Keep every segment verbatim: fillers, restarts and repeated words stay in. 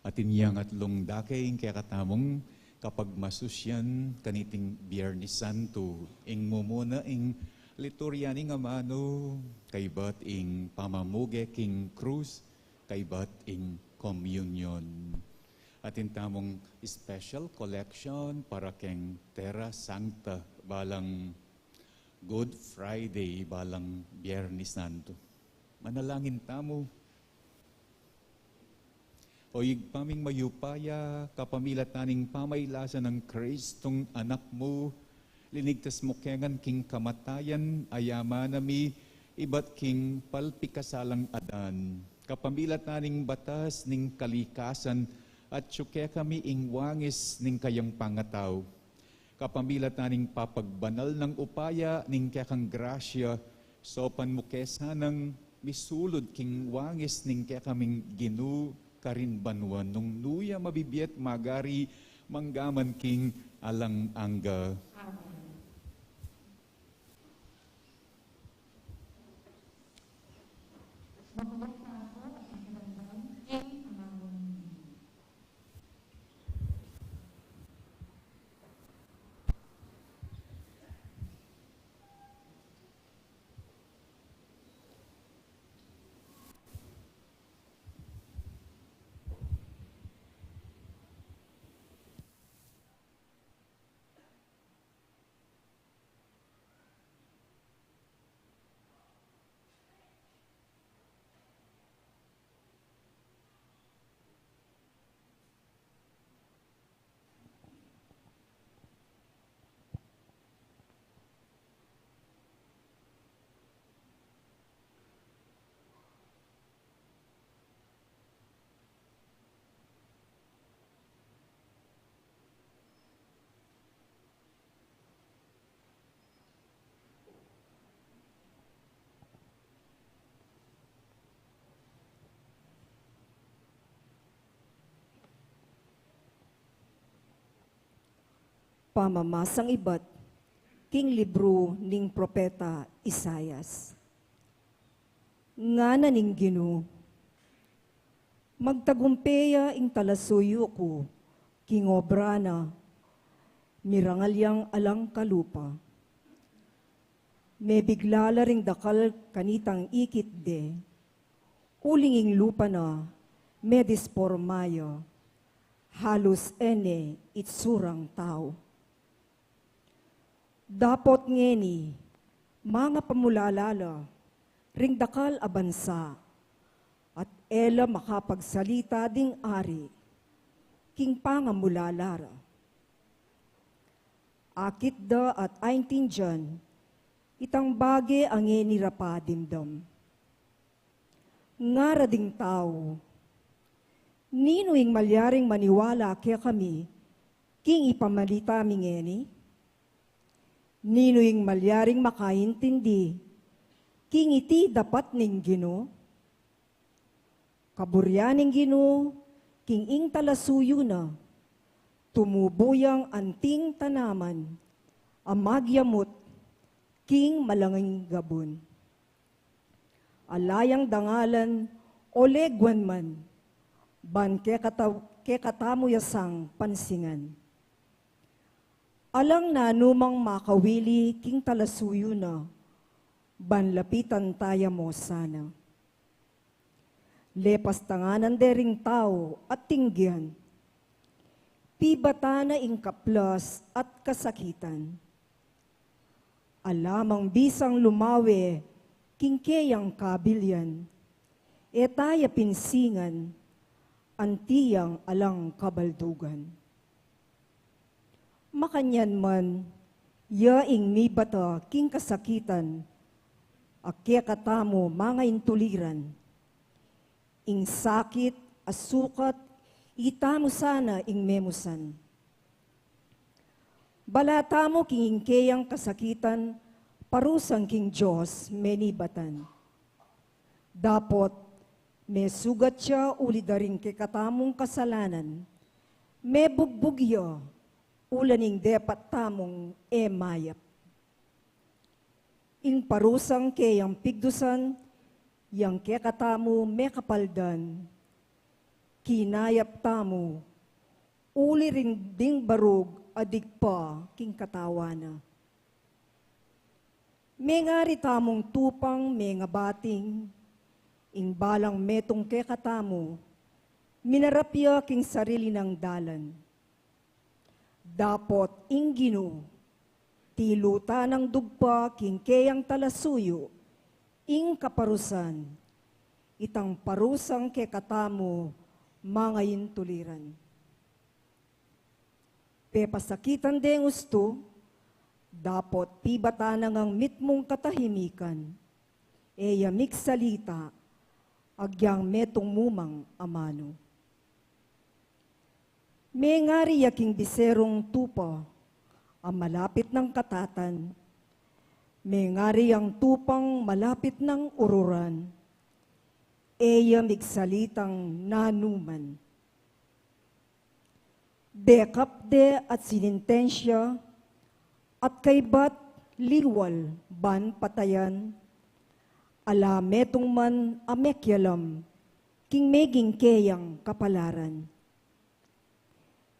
Atin yang atlung dake ing kekatamung kapagmasusyan kaniting Biernes Santo, ing mumuna ing liturya ning amanu, kaybat ing pamamuge king krus, kaybat ing komunyon. Atin tamung special collection para keng Terra Sancta, balang Good Friday, balang Biernes Santo. Manalangin tamu. O Ibpa ming mayupaya, kapamilatan ning pamailasan nang Kristong Anak mu, linigtas mu kami king kamatayan, ayaman na mi ibat king palpikasalang adan. Kapamilatan ning batas ning kalikasan, atyu kekami ing wangis ning kayang pangatau. Kapamilatan ning papagbanal nang upaya ning kekang grasya, saupan mu ke sanang misulud king wangis ning kekaming Ginu karin banua nung nu ya mabibie at magari mangga man king alang angga. Amen. Pamamasang ibat king libru ning propeta Isaias. Ngana ning Ginu, magtagumpe ya ing talasuyu ku king obra na, mirangal yang alang kalupa. Mebigla la ring dakal kanitang ikit de, uling ing lupa na medisporma ya, halus e ne itsurang tau. Dapot ngeni, mangapamulala la ring dakal a bansa, at e la makapagsalita ding ari king pangamulala ra. Akit da at aintindian itang bage a ngeni ra padimdam. Ngara ding tau, ninu ing malyaring maniwala kekami king ipamalita mi ngeni? Ninu ing malyaring makaintindi king iti dapat ning Ginu? Kaburian ning Ginu king ing talasuyu na, tumubu yang anting tanaman a magyamut king malanging gabun. Ala yang dangalan o leguan man, ban kekata-, kekatamu ya sang pansingan. Alang nanumang makawili king talasuyu na, ban lapitan taya mu sana. Lepas tanganan de ring tau at tinggian, pibatan na ing kaplas at kasakitan. Ala mang bisang lumawe king keyang kabilian, e taya pinsingan anti yang alang kabaldugan. Makanyan man, ya ing mibata king kasakitan a kekatamu mangaintuliran, ing sakit a sukat itamu sana ing memusan. Bala tamu king ing keyang kasakitan parusang king Dios menibatan. Dapot mesugat ya uli da ring kekatamung kasalanan, mebugbug ya ula ning depat tamung e mayap. Ing parusang keyang pigdusan, yang kekatamu mekapaldan, kinayap tamu uli ring ding barug a digpa king katawan na. Mengari tamung tupang mengabating, ing balang metung kekatamu minarap ya king sarili nang dalan. Dapot ing Ginu, tilutan nang dugpa king keyang talasuyu ing kaparusan, itang parusang kekatamu mangaintuliran. Pepasakitan deng ustu, dapot pibatan na ngang mitmung katahimikan, e ya migsalita, agyang metung mu mang amanu. Mengari ya king biserung tupa a malapit nang katatan, mengari yang tupang malapit nang ururan, e ya migsalitang nanuman. Dekap de at sinintensya, at kaybat liwal ban patayan, ala metung man a mekialam king meging keyang kapalaran.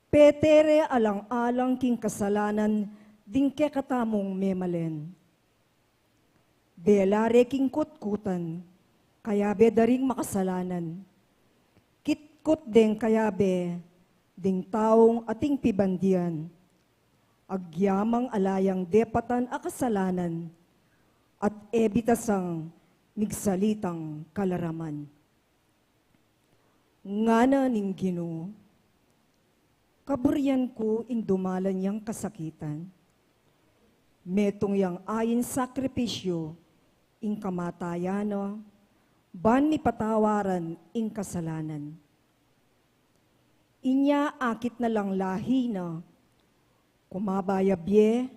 Pete re alang-alang king kasalanan ding kekatamung memalen. Dela re king kutkutan, kayabe da ring makasalanan. Kitkut deng kayabe ding taung ating pibandian, agyamang ala yang depatan a kasalanan, at e bitasang migsalitang kalaraman. Ngana ning Ginu, kaburian ku ing dumalan yang kasakitan, metung yang ain sakripisyu ing kamatayan na, ban mipatawaran ing kasalanan. Inya akit na lang lahi na, kumaba ya bie,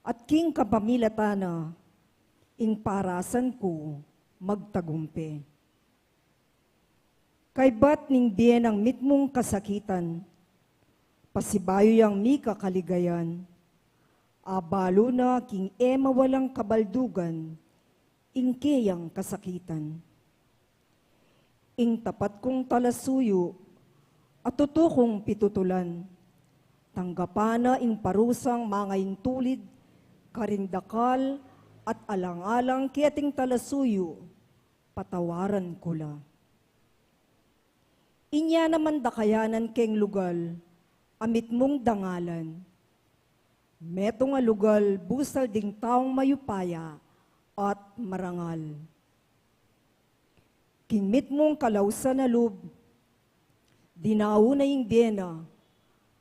at king kapamilatan na, ing parasan ku magtagumpe. Kaybat ning bie nang mitmung kasakitan, pasibayu yang mika kaligayan, abalu na king e mawalang kabaldugan ing keyang kasakitan. Ing tapat kung talasuyu a tutu kung pitutulan, tanggapan na ing parusang mangaintulid karing dakal at alang-alang keting talasuyu, patawaran ku la. Inya naman dakayanan keng lugal a mitmung dangalan. Metung a lugal busal ding taung mayupaya at marangal. King mitmung kalausan a lub, dinau na ing bie na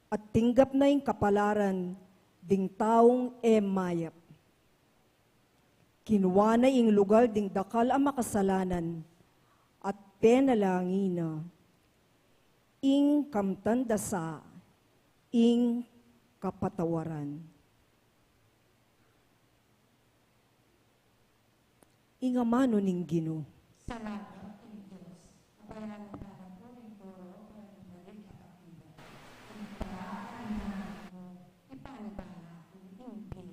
at tinggap na ing kapalaran ding taung e mayap. Kinua na ing lugal ding dakal a makasalanan at penalangin na ing kamtan da sa ing kapatawaran. Ing amanu ning Ginu. Salamat king Dios. Abayaran tala pu ing toro para ning balik a kapita. Ing para ing anak mu, ipanibala ku ing bie.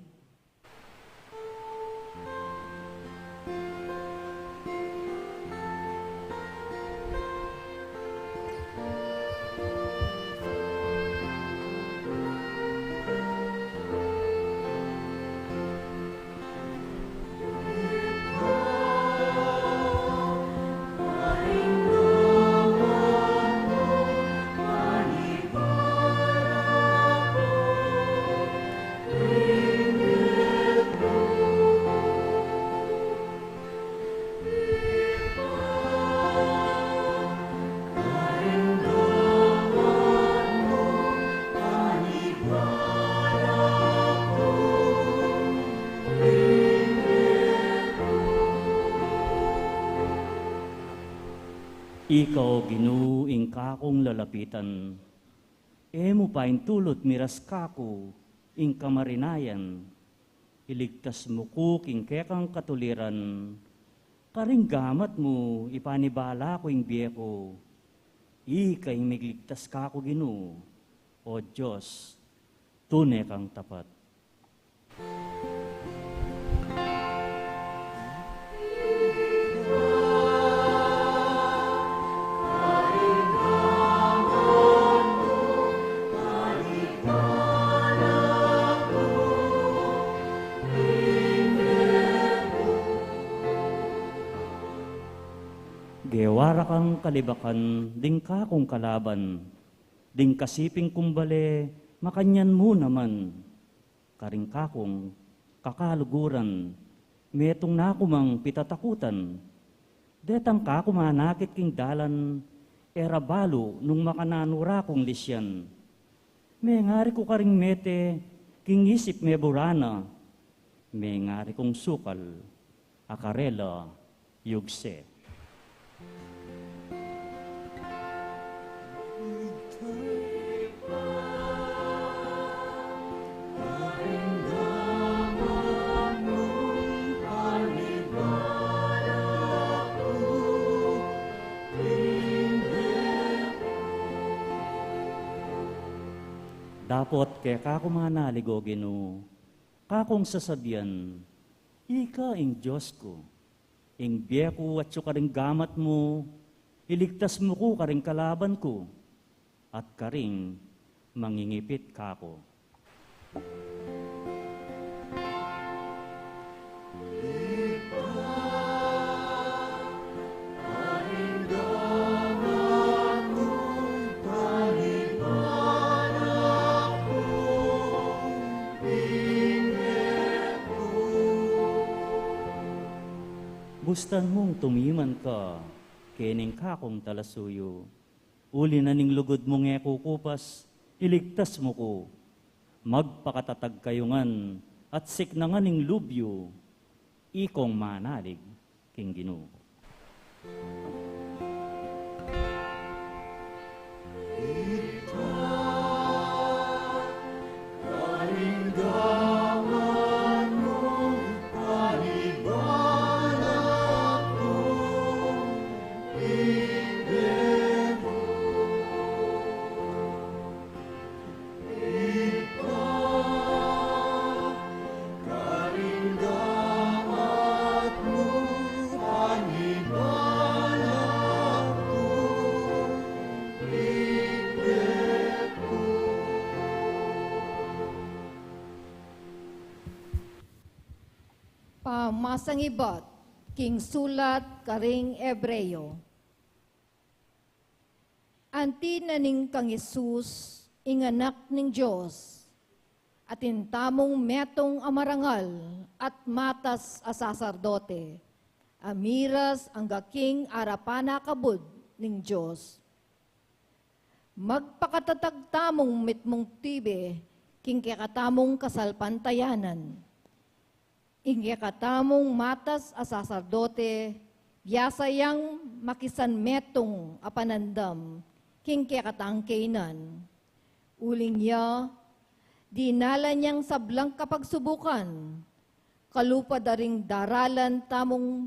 Ika, O Ginu, ing kakung lalapitan, e mu paintulut miras kaku ing kamarinayan. Iligtas mu ku king kekang katuliran, karing gamat mu ipanibala ku ing bie ku. Ika ing migligtas kaku, Ginu, O Dios, tune kang tapat. Gewa ra kang kalibakan ding kakung kalaban, ding kasiping kung bale makanyan mu naman. Karing kakung kakaluguran, metung na ku mang pitatakutan. Detang kaku manakit king dalan, e ra balu nung makananu ra kung lisyan. Mengari ku karing mete king isip mebura na, mengari kung sukal a karela yugse. Dapot keka ku manalig, O Ginu, kakung sasabian, ika ing Dios ku. Ing bie ku atyu karing gamat mu, iligtas mu ku karing kalaban ku, at karing mangingipit kaku. Bustan mung tumiman ka kening kakung talasuyu. Uli na ning lugud mung e kukupas, iligtas mu ku. Magpakatatag kayu ngan at siknangan ing lub yu. Ikong manalig king Ginu. Masangibat king sulat karing Hebreo. Anti na ning kang Jesus, ing Anak ning Dios, atin tamung metung a marangal at matas a saserdote, a miras angga king arapan a kabud ning Dios. Magpakatatag tamung mitmung tibe king kekatamung kasalpantayanan. Ing kekatamung matas a saserdote, biasa yang makisan metung a panandam king kekatang kaynan. Uling ya, dinalan yang sablang kapagsubukan, kalupa da ring daralan tamung,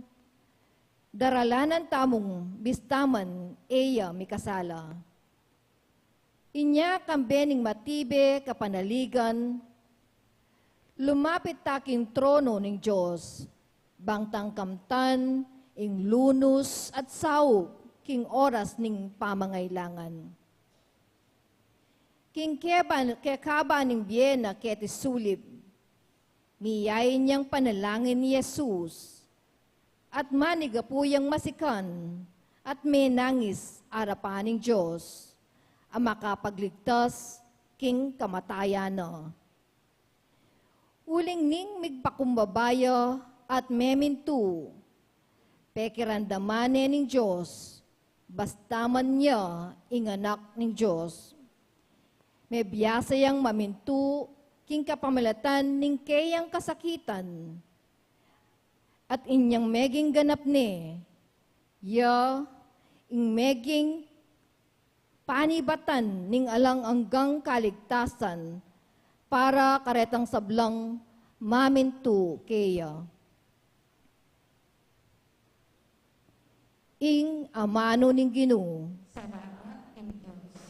daralanan tamung bista man e ya mikasala. Inya kambe ning matibe kapanaligan, lumapit ta king trono ning Dios, bang tang kamtan ing lunus at saup king oras ning pamangailangan. King keba, kekaba ning bie na keti sulip, miyain yang panalangin i Jesus, at manigapu yang masikan, at menangis arapan ning Dios, a makapagligtas king kamatayan na. Uling ning migpakumbaba ya at memintu, pekiramdaman ne ning Dios, basta man ya ing Anak ning Dios. Mebiasa yang mamintu king kapamilatan ning keyang kasakitan. At inyang meging ganap ne, ya ing meging panibatan ning alang anggang kaligtasan para karetang sablang mamintu keya. Ing amanu ning Ginu. Salamat king Dios.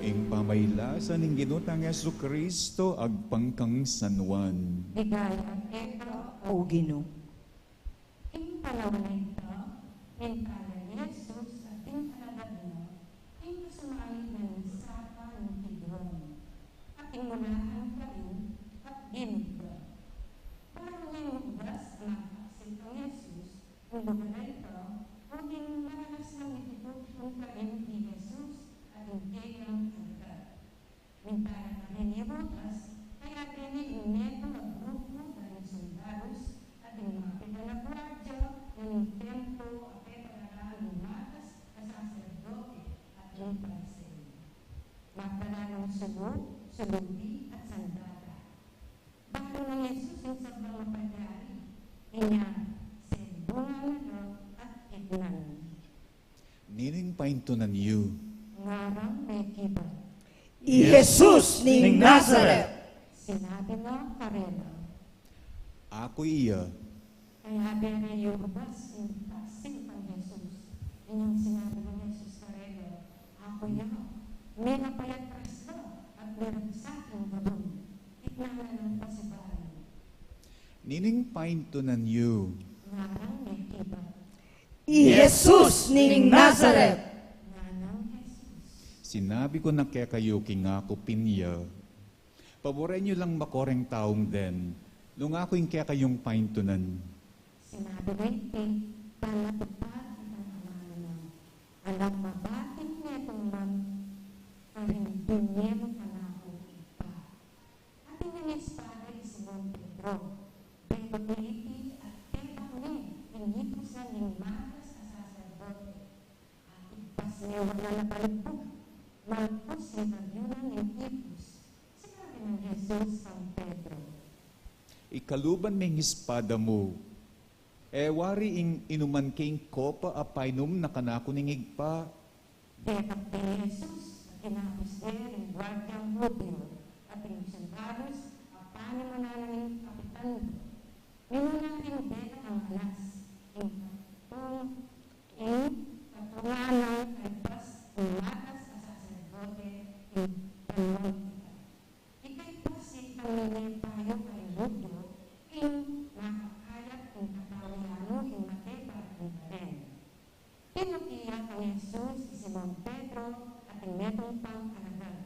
Ing pamailasan ning Ginu tang Jesucristo agpang kang San Juan. Ligaya keka, O Ginu. Ing panaun a ita, ing kanan i Jesus at ing alagad na, king kasumangit na ning sapa ning Kidron, at ing mulahan karin, at dinuda. Balu ing lugas a mapaksit kang Jesus, ing lugar a ita, uling maralas lang mitipud karin i Jesus at ing keyang alagad. Minta na karin i Judas, kaya deni ing metung a grupu da ring soldadus at ing makapitan a guardia na ning templo a pepadaraan ning matas a saserdote at ning Pariseo. Magdala nang sulu, sulubi at sandata. Balu nang Jesus ing sablang mapalyari, inya simbungan na la at iknan. Nining paintunan yu? Ngarang mekibat. I Jesus ning Nazaret. Sinabi na karela, Aku iya. Kaya bere yu ubas ing pasil kang Jesus. Inyang sinabi nang Jesus karela, Aku iya. Mila payatras la at miragsak ing dalum. Iknan na lang pasibayu. Nining paintunan yu? Ngarang mekibat. I Jesus ning Nazaret. Nganang Jesus. Sinabi ku na kekayu king aku pin ya. Paburen yu lang makoreng taung den, nung aku ing kekayung paintunan. Sinabi na iti, panatupad itang amanu na, alang mabating metung man karing binye mu kanaku, Ibpa. Atin yang espada i Simon Pedro, benut ne iti at tebak ne ing ipus na ning matas a saserdote. At igpas ne wanan a baligbug, malpus ing karyunan ning ipus. Sinabi nang Jesus kang Pedro, Ikaluban me ing espada mu, e wari ing inuman ke ing kopa a painum na kanaku ning Ibpa? Depat de i Jesus, kinabus de ring guardiang Judio at ring soldados a panimunan na ning kapitan do. Minuna ring depat a malas, ing katung, ing katungan nang kaibas ing matas a saserdote, ing tanong ita. Ikaibas ya itang mine payu karing Judio, ing makakayap ing katawan nu ing mate para king balen. Pinuti ya kang Jesus i Simon Pedro at ing metung pang alagad.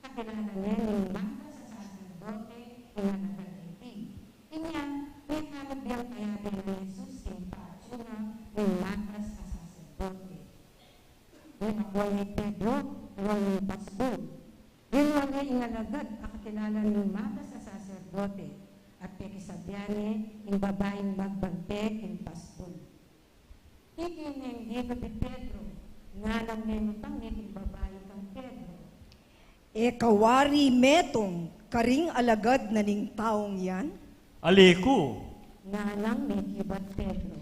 Kakilala ne ning matas a saserdote ing alagad a iti. Inya, mekalub yang kayabe nang Jesus king patyu na ning matas a saserdote. Linakwan ne i Pedro, nuan ning pasbul. Linakwan ne ing alagad a kakilala ning matas a saserdote, at pekisabyan ne ing babaing magbante king pasbul. Ikit neng dinu i Pedro, nganang menutang ne king babai kang Pedro, E ka wari metung karing alagad na ning taung yan? Ali ku. Nganang mekibat Pedro,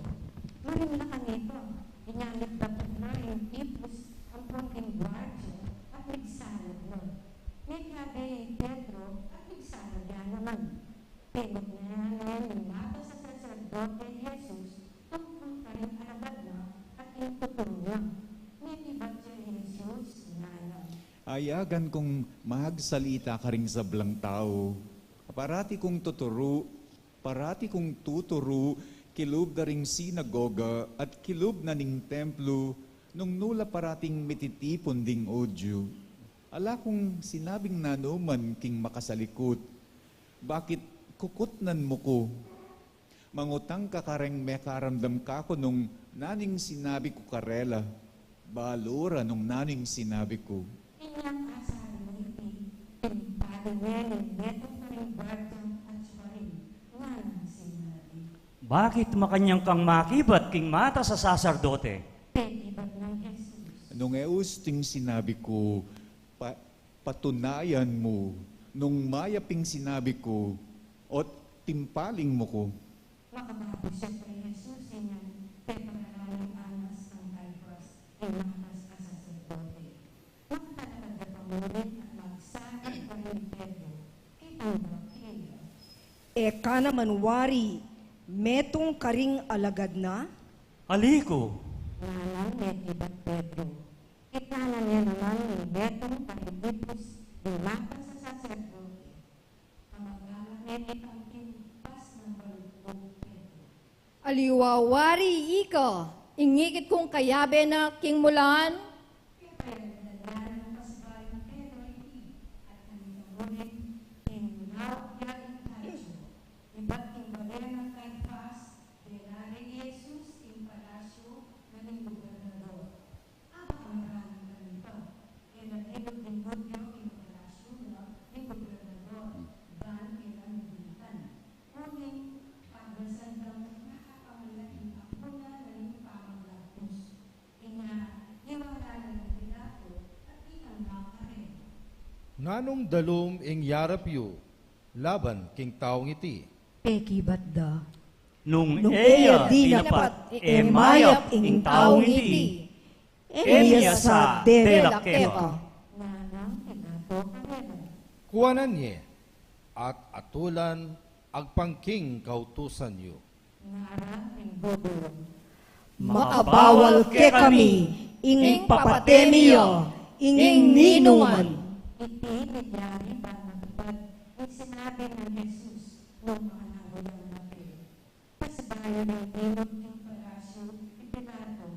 Marimla kanipa. Inya nagdapot na ing ipus ampon ing guardia at migsalug na. Mekiabe i Pedro at migsalug ya naman. Pemut ne ning matas a saserdote i Jesus tungkul karing alagad na at ing tuturu na. Mekibat ya i Jesus, nganang, Ayagan kung magsalita karing sablang tau. Parati kung tuturu, parati kung tuturu kilub da ring sinagoga at kilub na ning templu, nung nu la parating mititipun ding Judio. Ala kung sinabing nanuman king makasalikut, Bakit kukutnan mu ku? Mangutang ka kareng mekaramdam kaku nung nanu ing sinabi ku karela. Balu ra nung nanu ing sinabi ku. Inyang asabi na iti, pinipalu ne ning metung karing guardia at sumarin, nganang sinabi, Bakit makanyan kang makibat king matas a saserdote? Pekibat nang Jesus, Nung e ustu ing sinabi ku, pa-, patunayan mu, nung mayap ing sinabi ku, o't timpaling mu ku. Makababus ya pa i Jesus, inyang peparalan nang Anas kang Caifas, ing matas a saserdote. Magtalakad ya pamurin at magsalug karin i Pedro, kitang bakit, E ka naman wari metung karing alagad na? Ali ku. Nganang mekibat Pedro, Kitnan ne naman ning metung karing ipus ning matas a saserdote. Kamagala ne itang tinpas nang baligbug Pedro. Aliwa wari ika ing ikit kung kayabe na king mulan? Kepayaglalan nang pasibayu nang Pedro iti, at kanita mu rin, tinulak ya ing patyu. Ibat king bale nang Caifas, dela re i Jesus king palasyu na ning gobernador. Abe ka marani kanita, e la linub ning Judio king palasyu na ning gobernador, ban e la mibuntan. Uling pagdasan dang makapamalaking apu na ning pamaglagpus. Inya, niwala na nang Pilato at itang na karela. Nanung dalum ing yarap yu laban king taung iti? Pekibat da. Nung e ya dinapat e mayap ing taung iti, e miyasa delak keka. Nanang Pilato karela. Kuanan ye, at atulan agpang king kautusan yu. Ngarang ing Hudio. Makabawal kekami ing papate mi ya ing ninuman. Iti milyari ban matupad ing sinabi nang Jesus nung makananu yang mate. Pasibayu ding bilug king palasyu i Pilato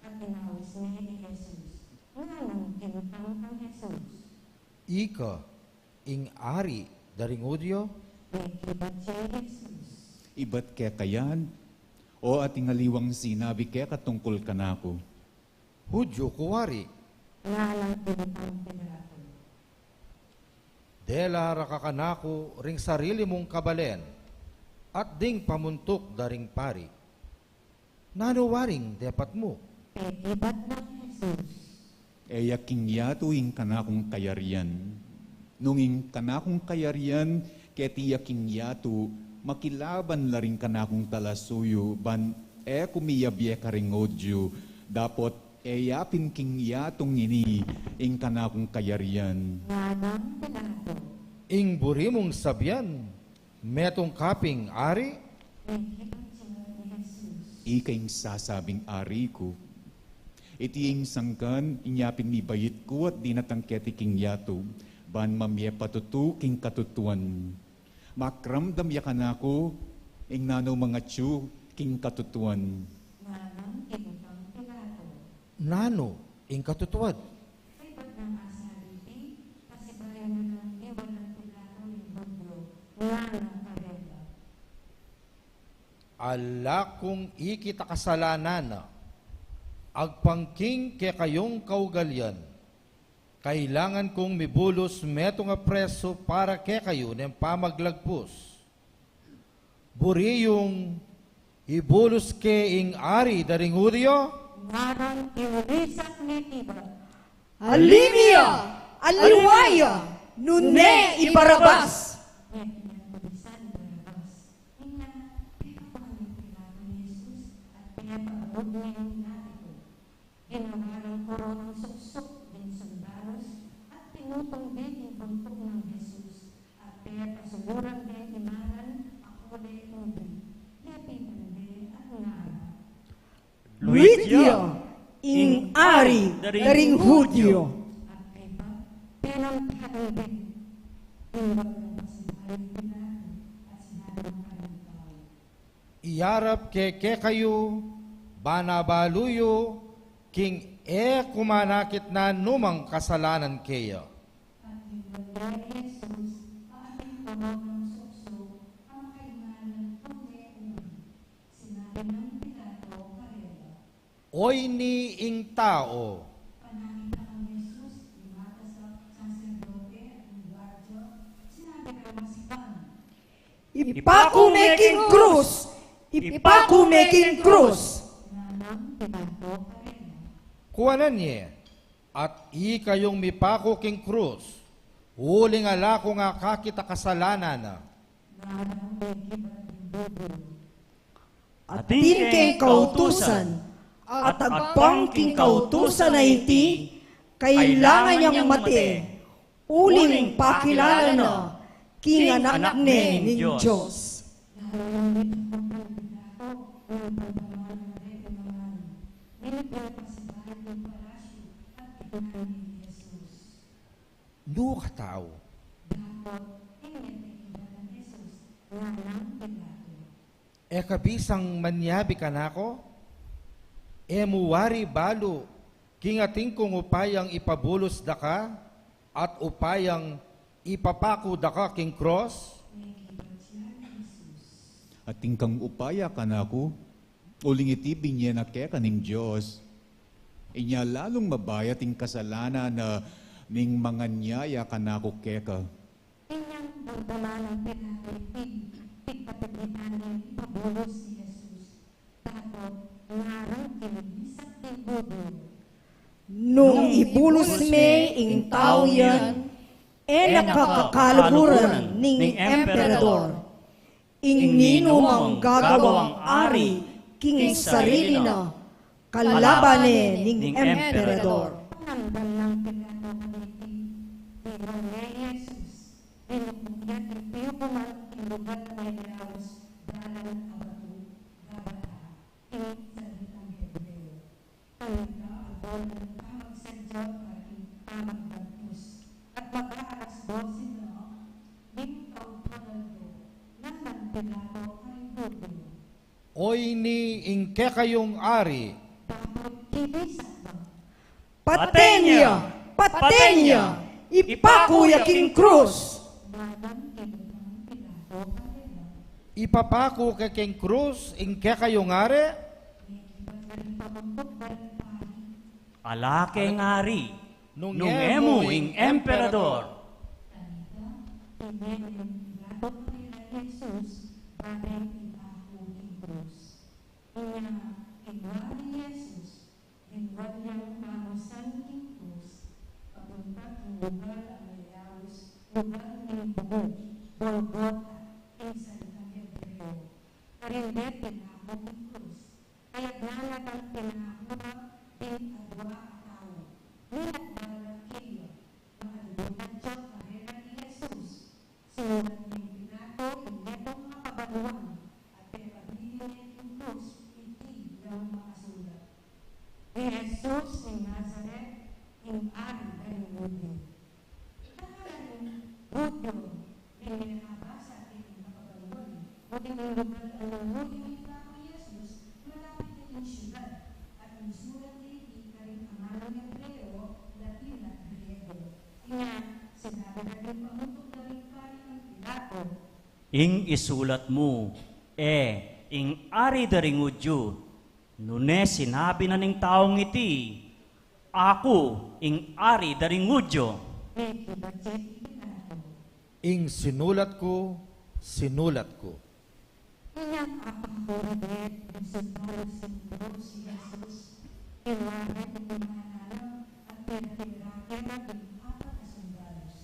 at inaus ne i Jesus. Nganang kinutang kang Jesus. Ika ing ari da ring Hudio? Pekibat ya i Jesus. Ibat keka yan, o ating aliwang sinabi keka tungkul kanaku? Hudio ku wari? Nganang kinutang Pilato. Dela ra ka kanaku ring sarili mung kabalen at ding pamuntuk da ring pari. Nanu waring depat mu? Pekibat nang Jesus. E ya king yatu ing kanakung kayarian. Nung ing kanakung kayarian keti ya king yatu, makilaban la ring kanakung talasuyu, ban e ku miyabie karing Hudio, dapot e ya pin king yatung ini ing kanakung kayarian. Nganang Pilato. Ing buri mung sabian, metung ka ping ari? Ika ing sasabing ari ku. Iti ing sangkan inya pin mibait ku at dinatang keti king yatu, ban mamie patutu king katutuan. Makramdam ya kanaku ing nanu mang atyu king katutuan. Nganang kinutang Pilato. Nanu ing katutuan? Kaybat nang asabi iti, pasibayu na nang liwan nang Pilato ring Hudio, nganang karela. Ala kung ikit a kasalanan agpang king kekayung kaugalian. Kailangan kung mibulus metung a presu para kekayu ning pamaglagpus. Buri yung ibulus ke ing ari da ring Hudio? Nganang inulisan ne iti, aliwa ya, aliwa ya, nune i Barabas. Metung a tulisan i Barabas. Inya pepabali Pilato i Jesus at pepaabug ne king lati ku. Ginawa rang koronang suksuk ding sundalus at pinutung de king buntuk nang Jesus, at pepasuluran de king malan a kule king bit, lepitan de at ngarap, Luid ya ing ari da ring Hudio. At kaybat, penampihan de ing wag nang pasibayu i Pilato at sinabi na karing tau, Iyarap ke kekayu, ban abalu yu king e ku manakit nanumang kasalanan keya. At tinulyan ne i Jesus ating koronang suksuk a makainganan kung ne uli. Sinabi nang Pilato karela, Oyni ing tau. Panakit na kang Jesus, ing mata saserdote at ing guardia, sinabi rang masikan, Ipaku me king krus! Ipaku me king krus! Nganang Pilato karela, Kuanan ye, at ikayung mipaku king krus, uling ala kung akakit a kasalanan. Nganang pekibat ding bubul, Atin keng kautusan, at agpang king kautusan a iti, kailangan yang mate, uling pakilala na king Anak ne ning Dios. Nu ka tau? E ka bisang manyabi kanaku? E mu wari balu king atin kung upayang ipabulus da ka at upayang ipapaku da ka king krus? Atin kang upaya kanaku, uling iti binie na keka ning Dios. Inya lalung mabayat ing kasalanan na ning manganyaya kanaku keka. Inyang damdaman nang Pilato iti, pigpapigitan neng ipabulus i Jesus. Dapot ngarang kinulisak ding Hudio. Nung ibulus me ing taung yan, e na ka kakaluguran ning emperador. Ing ninumang gagawang ari king sarili na, kalaban ne ning emperador. Panamdam nang Pilato kaniti, "Dinatnan ne i Jesus, dinukbuk ya king piyukuman king lugal a may laus, dalan a batu, Gabata, king salitang Hebreo." Kanita, aldo na ning pamagsadya para king pamagdagpus, at mag-aalas dose na ning kaudpang aldo, ngan nang Pilato karing Judio, "Oyni ing kekayung ari." Bakit kibisat na? "Paten ya! Paten ya! Ipaku ya king krus!" Laban kay Pilato kanita, "Ipapaku ke king krus ing kekayung ari?" "Ala keng ari, nung e mu ing emperador." Kanita, ine neng Pilato kanita i Jesus, "Bale, ipaku king krus." Inya, kinua neng Jesus, linwan yang pamusan king krus, papunta king lugal a may laus, lugal ning Bugug, Golgota king salitang Hebreo. Karin de pinaku king krus. Kaya nanu nang pinaku ra ding adua a tau, nung balu keya, makalibut na karela i Jesus. Sinulat neng Pilato ing metung a kabaluan, at pepabili ne king krus iti yang makasulat, "I Jesus ning Nazaret, ing Ari da ring Judio." Dakal a ring Judio ding mekabasa keting kabaluan, uling ing lugal a nung Judio i tau i Jesus, malapit ya king siudad, at ing sulat de iti karing amanung Hebreo, Latin, at Griego. Inya, sinabi na ding pamutuk da ring pari nang Pilato, "Ing isulat mu, e, 'Ing Ari da ring Judio,' nune sinabi na ning taung iti, 'Aku ing Ari da ring Judio'?" Mekibat ya i Pilato, "Ing sinulat ku, sinulat ku." Inya, apakuri de ding sundalus king krus i Jesus, kinua ne ding imana na, at pepirake na ding apat a sundalus.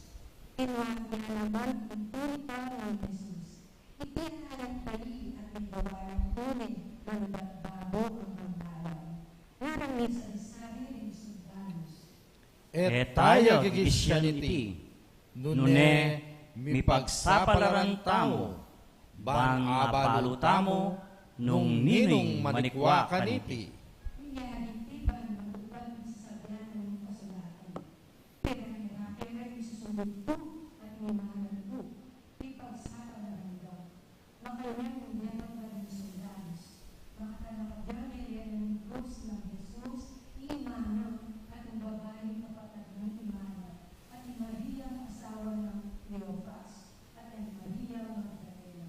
Kinua ne naman ing tunika nang Jesus. Iti a nagpayi at ing gawa nang tune, manibat babo ang pangkalam. Ngaran ning isa-isa ring sundalus, "E taya gigisyan iti, nune mipagsapalaran tamu, ban abalu tamu nung ninung manikwa kaniti." Inya, iti ban matupad ing sasabian ning kasulatan, "Pepirake na ing susulit ku at ing imanan ku, mipagsapalaran da." Makanyan ing depat da ring sundalus, makatalakad yang melenan ning krus nang Jesus, ing imana, at ing babaing kapatad nang imana, at i Maria asawa nang Cleofas, at i Maria Magdalena.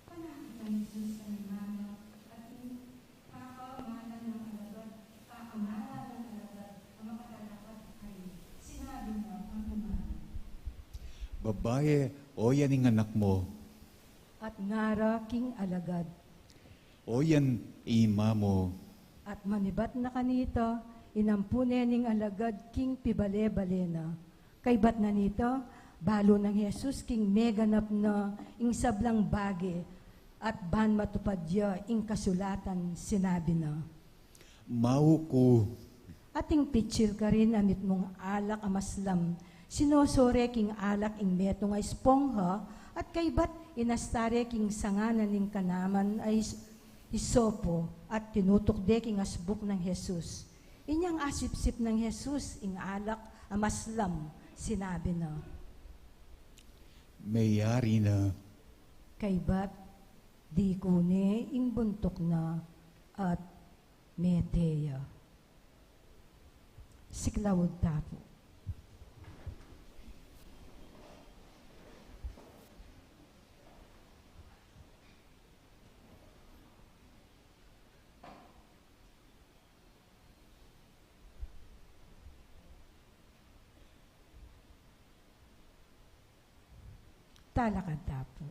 Panakit nang Jesus king imana at ing kapamana nang alagad, kapamana nang alagad a makatalakad kaya. Sinabi na king imana, "Babae, oyan ing anak mu." At ngara king alagad, "Oyan ing ima mu." At manibat na kanita, inampu ne ning alagad king pibale-bale na. Kaybat na nita, balu nang Jesus king meganap na ing sablang bage, at ban matupad ya ing kasulatan, sinabi na, "Mauku." At ing pitsil karin a mitmung alak a maslam, sinusore king alak ing metung a espongha, at kaybat inasta re king sanga na ning kanaman a is-, isopo, at tinutuk de king asbuk nang Jesus. Inyang asipsip nang Jesus ing alak a maslam, sinabi na, "Meyari na." Kaybat, dikune ing buntuk na at mete ya. Siklaud ta pu. Talakad ta pu.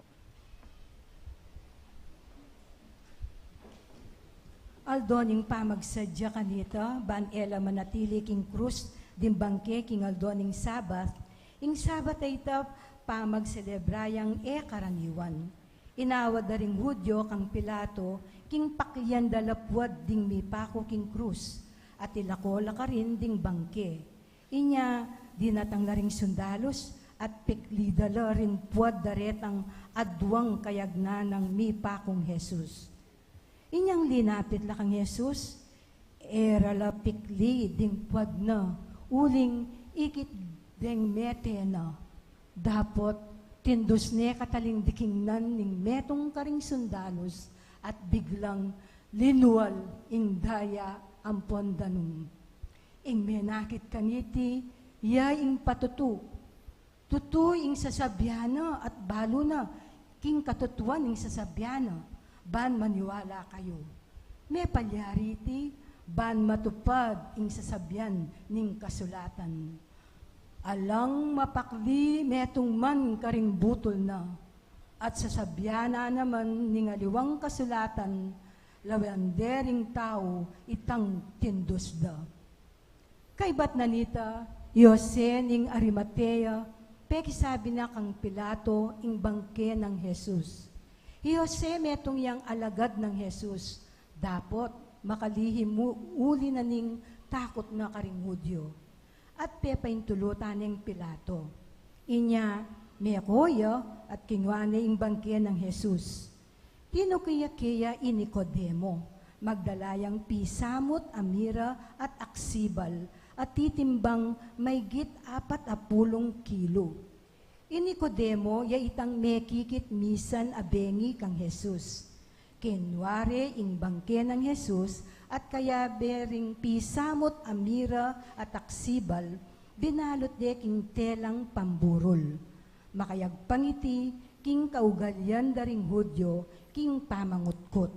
Aldo ning pamagsadya kanita, ban e la manatili king krus ding bangke king aldo ning Sabat, ing Sabat a ita pamagselebra yang e karaniwan. Inawad da ring Judio kang Pilato, king paklian da la puad ding mipaku king krus, at ilako la karin ding bangke. Inya, dinatang la ring sundalus, at pikli da la ring puad da retang aduang kayagnan nang mipakung Jesus. Inyang linapit la kang Jesus, e ra la pikli ding puad na, uling ikit deng mete na. Dapot, tindus ne kataling dikingnan ning metung karing sundalus, at biglang linual ing daya ampon danum. Ing menakit kaniti, ya ing patutu. Tutu ing sasabian na at balu na king katutuan ing sasabian na, ban maniwala kayu. Mepalyari iti, ban matupad ing sasabian ning kasulatan. Alang mapakli metung man karing butul na, at sasabian na naman ning aliwang kasulatan, lawen de ring tau itang tindus da. Kaybat na nita, i Jose ning Arimatea, pekisabi na kang Pilato ing bangke nang Jesus. I Jose metung yang alagad nang Jesus, dapot makalihim mu uli na ning takut na karing Judio. At pepaintulutan neng Pilato. Inya, meko ya at kinua ne ing bangke nang Jesus. Tinuki ya keya i Nicodemo, magdala yang pisamut a mira at aksibal, a titimbang maygit apat a pulung kilu. I Nicodemo ya itang mekikit misan a bengi kang Jesus. Kinua re ing bangke nang Jesus at kayabe ring pisamut a mira at aksibal, binalut de king telang pamburul. Makayagpang iti king kaugalian da ring Judio king pamangutkut.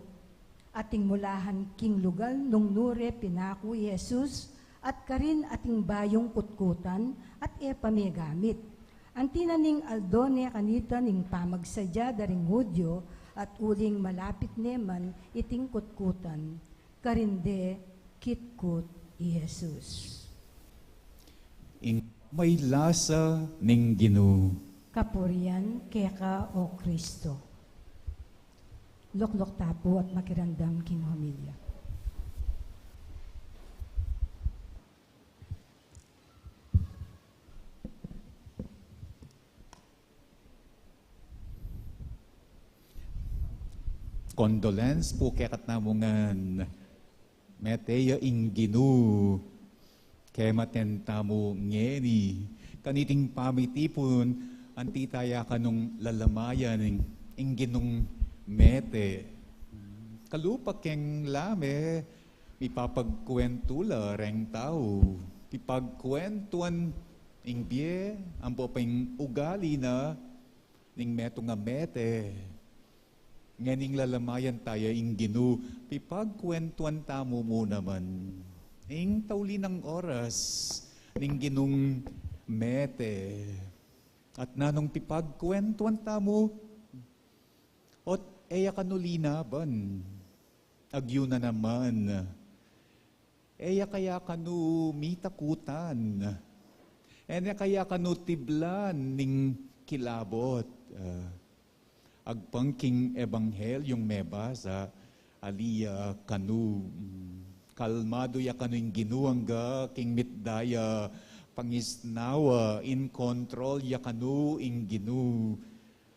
Ating mulahan king lugal nung nu re pinaku i Jesus, at karin ating bayung kutkutan, at e pa megamit. Anti na ning aldo ne kanita ning pamagsadya da ring Judio, at uling malapit ne man iting kutkutan. Karin de kitkut i Jesus. Ing pamaysa ning Ginu. Kapurian keka, O Kristo. Lukluk ta pu at makiramdam king homilya. Condolence pu kekatamu ngan. Mete ya ing Ginu, kematen tamu ngeni. Kaniting pamitipun, anti taya kanung lalamayan ing, ing Ginung mete. Kalupa keng lame, mipapagkuwentu la reng tau. Pipagkuwentuan ing bie, ampo pa ing ugali na, ning metung a mete. Ngening lalamayan taya ing Ginu, pipagkuwentuan tamu mu naman ing tauli nang oras ning Ginung mete. At nanung pipagkuwentuan tamu, ot e ya kanu linaban, agyu na naman. E ya kaya kanu mitakutan? E ne kaya kanu tiblan ning kilabot? Ah, agpang king ebanghelyung mebasa, ali ya kanu. Mm, kalmadu ya kanu ing Ginu angga king mitda ya pangisnawa, in control ya kanu ing Ginu.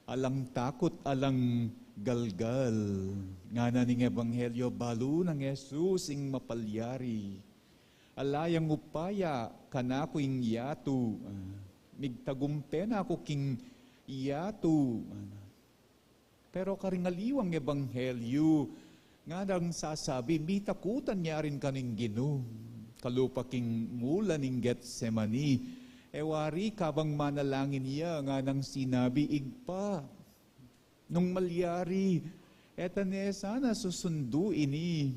Alang takut, alang galgal. Ngana ning ebanghelyo, balu nang Jesus ing mapalyari. Ala yang upaya kanaku ing yatu. Ah, migtagumpe na ku king yatu. Ah, pero karing aliwang ebanghelyo, nganang sasabi, mitakutan ya rin kanu ing Ginu. Kalupa king mula ning Getsemani, e wari kabang manalangin ya, nganang sinabi, Ibpa, nung malyari, e ta ne sana susundu ini.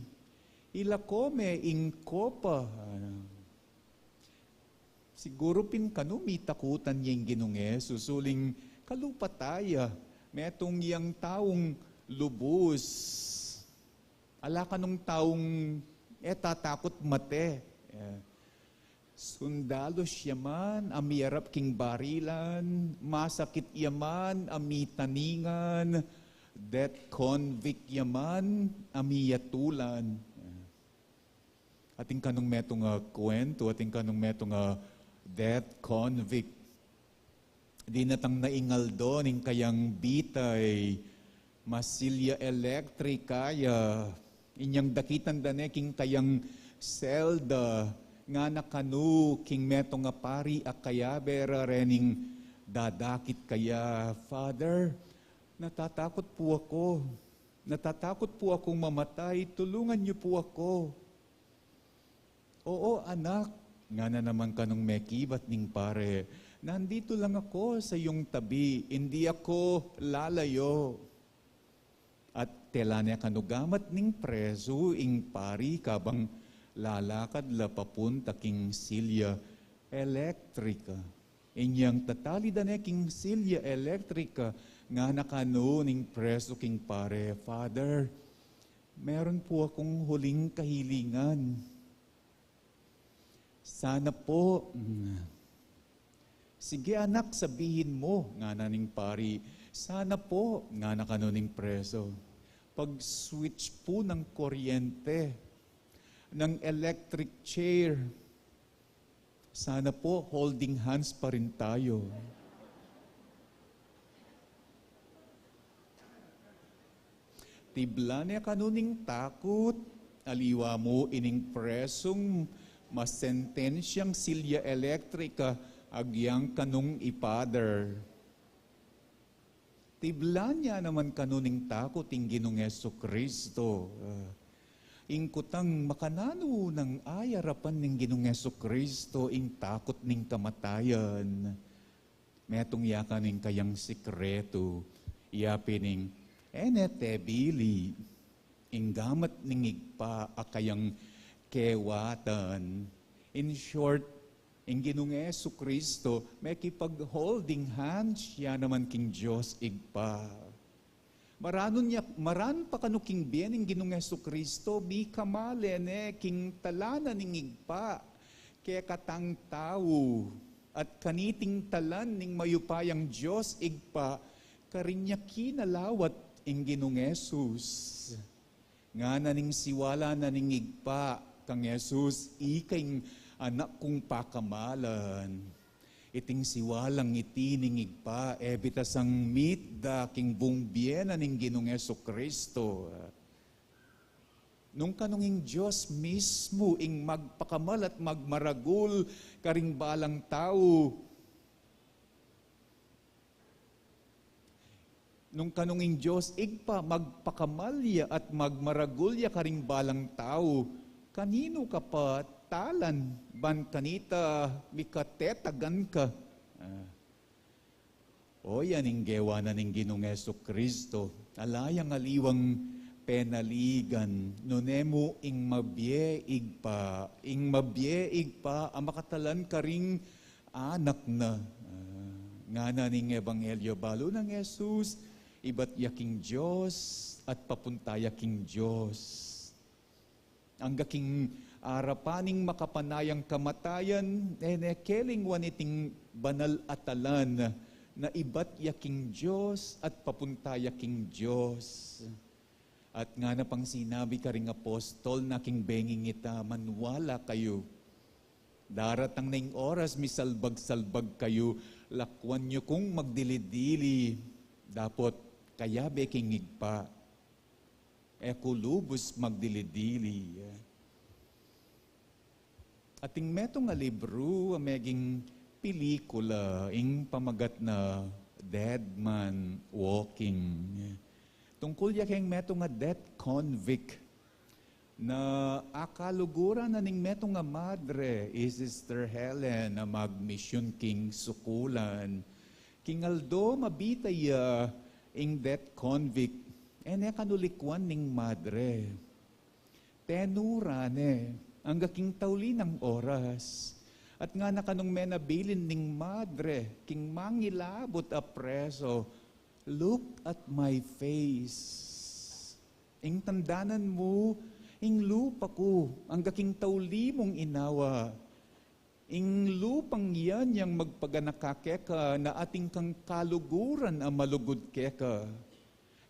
Ilako me ing kopa. Siguru pin kanu mitakutan ya ing Ginung Jesus, uling kalupa taya, metung yang taung lubus. Ala kanung taung e tatakut mate. Eh, sundalus ya man a miyarap king barilan, masakit ya man a mitaningan, Death convict ya man a miyatulan. Atin kanung metung a kuwentu, atin kanung metung a death convict. Dinatang na ing aldo ning kayang bitay, masilya elektrika ya. Inyang dakitan da ne king kayang selda, ngana kanu king metung a pari a kayabe ra rening dadakit kaya, "Father, natatakot pu ako. Natatakot pu akung mamatay. Tulungan niyo pu ako." "Oo, anak," ngana naman kanung mekibat ning pare, "nandito lang ako sa iyong tabi. Hindi ako lalayo." At tela ne kanu gamat ning presu ing pari kabang lalakad la papunta king silya elektrika. Inyang tatalida ne king silya elektrika, ngana kanu ning presu king pare, "Father, meron po akong huling kahilingan." "Sana po." Mm. "Sige, anak, sabihin mo," ngana ning pari. "Sana po," ngana kanu ning presu, "pag-switch po ng kuryente ng electric chair, sana po holding hands pa rin tayo." Tibla ne kanu ning takut, aliwa mu ining presung masentensyang silya elektrika, agyang kanung i-Father. Tibla ne naman kanu ning takut ing Ginung Jesucristo. Ah, ing kutang makananu nang ayarapan ning Ginung Jesucristo ing takut ning kamatayan. Metung ya kanu ing kayang sikretu, ya pin ing e ne tebili ing gamat ning Ibpa a kayang kewatan. In short, ing Ginung Jesucristo, mekipag-holding hands ya naman king Dios Ibpa. Maranun ya, maranun pa kanu king bie ning Ginung Jesucristo, mikamale ne king talan na ning Ibpa kekatang tau, at kaniting talan ning mayupayang Dios Ibpa, karin ya kinalawat ing Ginung Jesus. Ngana ning siwala na ning Ibpa kang Jesus, "Ika ing Anak kung pakamalan." Iting siwalang iti ning Ibpa, e bitasang mitda king bung bie na ning Ginung Jesucristo. Nung kanung ing Dios mismu ing magpakamal at magmaragul karing balang tau, nung kanung ing Dios Ibpa magpakamal ya at magmaragul ya karing balang tau, kaninu ka pa talan ban kanita mikatetagan ka? Ah. O yan ing gewa na ning Ginung Jesucristo, ala yang aliwang penaligan, nune mu ing mabie Ibpa, ing mabie Ibpa a makatalan karing anak na. Ah, ngana ning Ebanghelyo, balu nang Jesus, ibat ya king Dios at papunta ya king Dios. Angga king arapan ning makapanayang kamatayan, e ne kelingwan iting banal a talan na ibat ya king Dios at papunta ya king Dios. At ngana pang sinabi karing apostol na king benging ita, maniwala kayu. Daratang na ing oras misalbag-salbag kayu, lakwan yu kung magdili-dili, dapot kayabe king Ibpa. E ku lubus magdili-dili. Ating metung a libru a meging pelikula, ing pamagat na Dead Man Walking. Tungkul ya keng metung a death convict na akaluguran na ning metung a madre, i Sister Helen, a magmisyun king sukulan. King aldo mabita ya ing death convict, e ne kanu likwan ning madre. Tenura ne angga king tauli nang oras. At ngana kanung menabilin ning madre king mangilabut a preso, "Look at my face. Ing tandanan mu, ing lupa ku, angga king tauli mung inawa. Ing lupang yan yang magpaganaka keka na atin kang kaluguran a malugud keka.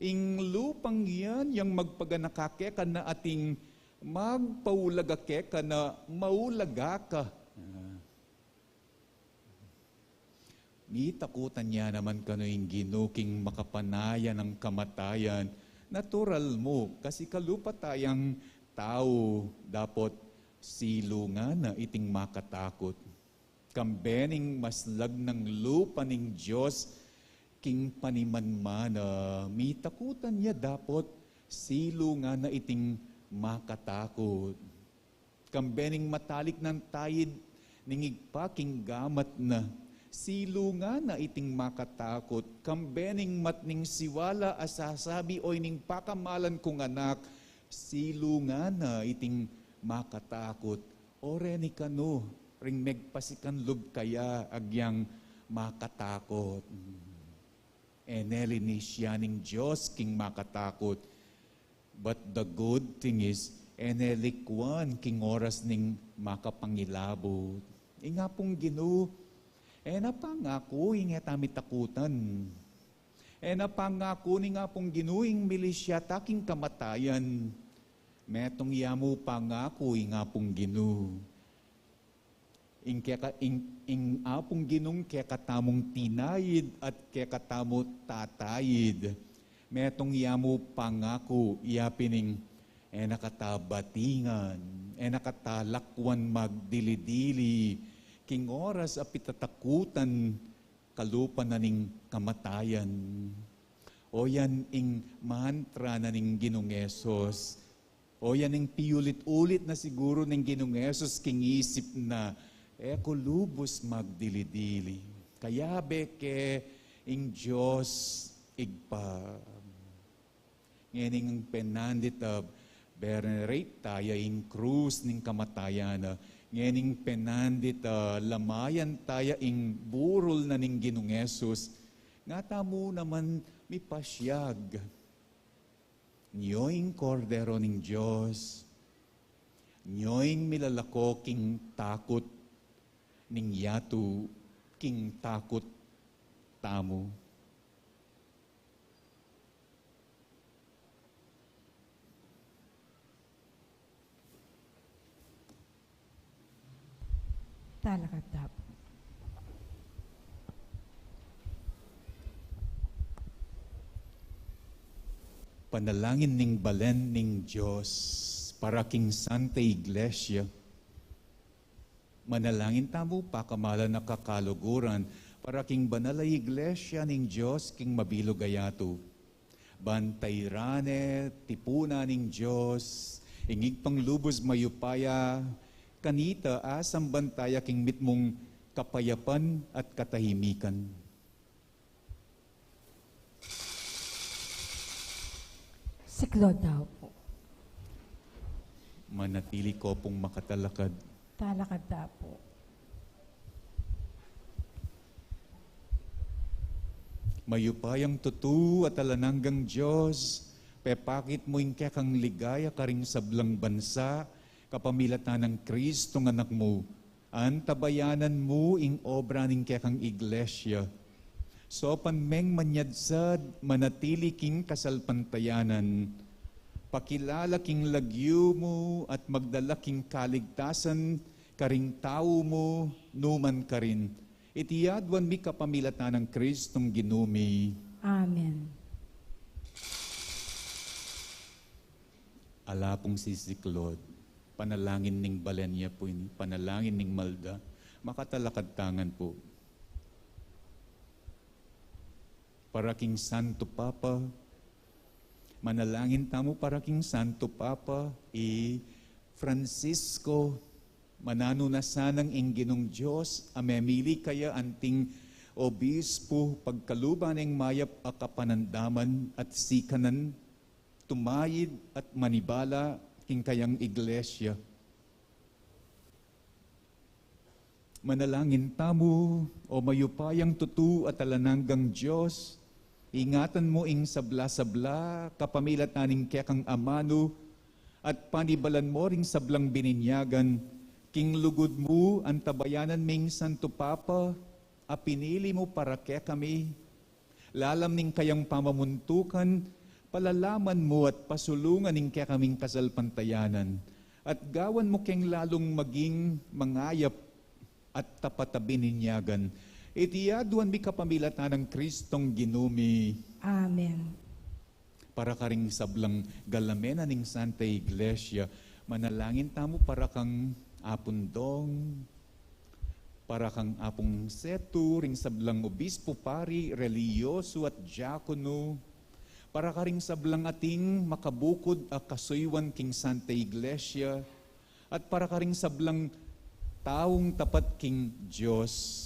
Ing lupang yan, yang magpaganaka keka na ating magpaulaga keka na maulaga ka. Ah. Mitakutan ya naman kanu ing Ginu king makapanaya nang kamatayan. Natural mu, kasi kalupa tayang tau, dapot silu ngana iting makatakut. Kambe ning maslag nang lupa ning Dios king panimanmana, mitakutan ya dapot silu ngana iting makatakut. Kambe ning matalik nang tayid ning Ibpa king gamat na, silu ngana iting makatakut. Kambe ning matning siwala a sasabi, "Oy, ning pakamalan kung anak," silu ngana iting makatakut. O reni kanu ring megpasikanlub kaya agyang makatakut. E ne linis ya ning Dios king makatakut. But the good thing is, e ne likwan king oras ning makapangilabut. Ing Apung Ginu, e na pangaku ing e ta mitakutan. E na pangaku ning Apung Ginu ing milis ya ta king kamatayan. Metung ya mu pangaku ing Apung Ginu. Ing keka-, ing, ing Apung Ginung kekatamung tinayid at kekatamu tatayid. Metung ya mu pangaku, ya pin ing e na kata batingan, e na kata lakwan magdili-dili king oras a pitatakutan kalupa na ning kamatayan. O yan ing mantra na ning Ginung Jesus. O yan ing piulit-ulit na siguru ning Ginung Jesus king isip na, "E ku lubus magdili-dili. Kayabe ke ing Dios Ibpa." Ngening penandit a venerate taya ing krus ning kamatayan na. Ngening penandit a lamayan taya ing burul na ning Ginung Jesus. Nga tamu naman mipasyag. Nyo ing Kordero ning Dios. Nyo ing milalako king takut ning yatu, king takut tamu. Talakad ta pu. Panalangin ning balen ning Dios para king Santa Iglesia. Manalangin tamu pakamalan a kakaluguran para king banal a Iglesia ning Dios king mabilug a yatu. Ban tairan ne tipunan ning Dios, ing Ibpang lubus mayupaya, kanita asamban taya king mitmung kapayapan at katahimikan. Siklaud ta pu. Manatili ko pung makatalakad. Talakad ta pu. Mayupayang tutu at alang anggang Dios, pepakit mu ing kekang ligaya karing sablang bansa, kapamilatan nang Kristong Anak mu, antabayanan mu ing obra ning kekang Iglesia. Saupan meng manyadsad, manatili king kasalpantayanan, pakilala king lagyu mu at magdala king kaligtasan karing tau mu numan karin. Iti aduan mi kapamilatan nang Kristong Ginu mi. Amen. Ala pung sisiklaud. Panalangin ning balen ya pu ini, panalangin ning malda. Makatalakad ta ngan pu. Para king Santo Papa, manalangin tamu para king Santo Papa, i Francisco. Mananu na sanang ing Ginung Dios a memili kaya anting obispu pagkaluban ning mayap a kapanandaman at sikanan tumayid at manibala king kayang Iglesia. Manalangin tamu, o mayupayang tutu at alang anggang Dios, ingatan mu ing sabla-sabla kapamilatan ning kekang amanu, at panibalan mu ring sablang bininyagan, king lugud mu antabayanan ming Santo Papa, a pinili mu para kekami, lalam ning kayang pamamuntukan, Palalaman mu at pasulungan ing kekaming kasalpantayanan, at gawan mu keng lalung maging mangayap at tapat a bininyagan. Iti aduan mi kapamilatan nang Kristong Ginu mi. Amen. Para karing sablang galamen na ning Santa Iglesia, manalangin tamu para kang Apung Dong, para kang Apung Setu, ring sablang obispo, pari, relihiyoso at diakono, para karing sablang ating makabukud a kasuyuan king Santa Iglesia, at para karing sablang taung tapat king Dios.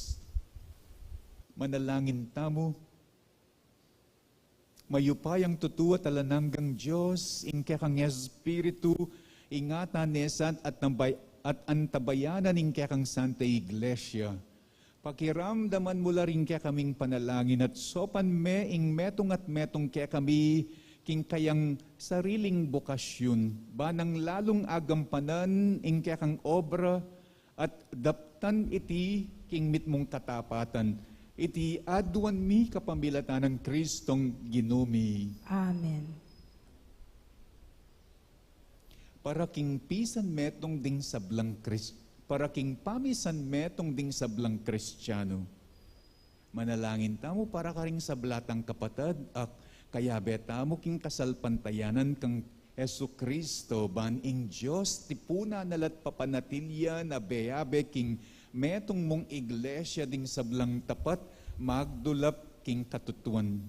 Manalangin tamu. Mayupayang tutu at alang anggang Dios, ing kekang Espiritu, ingatan ne sa at nambay-, at antabayanan ing kekang Santa Iglesia. Pakiramdaman mu la ring kekaming panalangin at saupan me ing metung at metung kekami king kayang sariling bokasyun, ban nang lalung agampanan ing kekang obra at daptan iti king mitmung katapatan. Iti aduan mi kapamilatan nang Kristong Ginu mi. Amen. Para king pisan metung ding sablang Kris-, para king pamisan metung ding sablang Kristianu. Manalangin tamu para karing sabla tang kapatad a kayabe tamu king kasalpantayanan kang Jesucristo, ban ing Dios tipunan na la't papanatilian a beyabe king metung mung Iglesia ding sablang tapat magdulap king katutuan.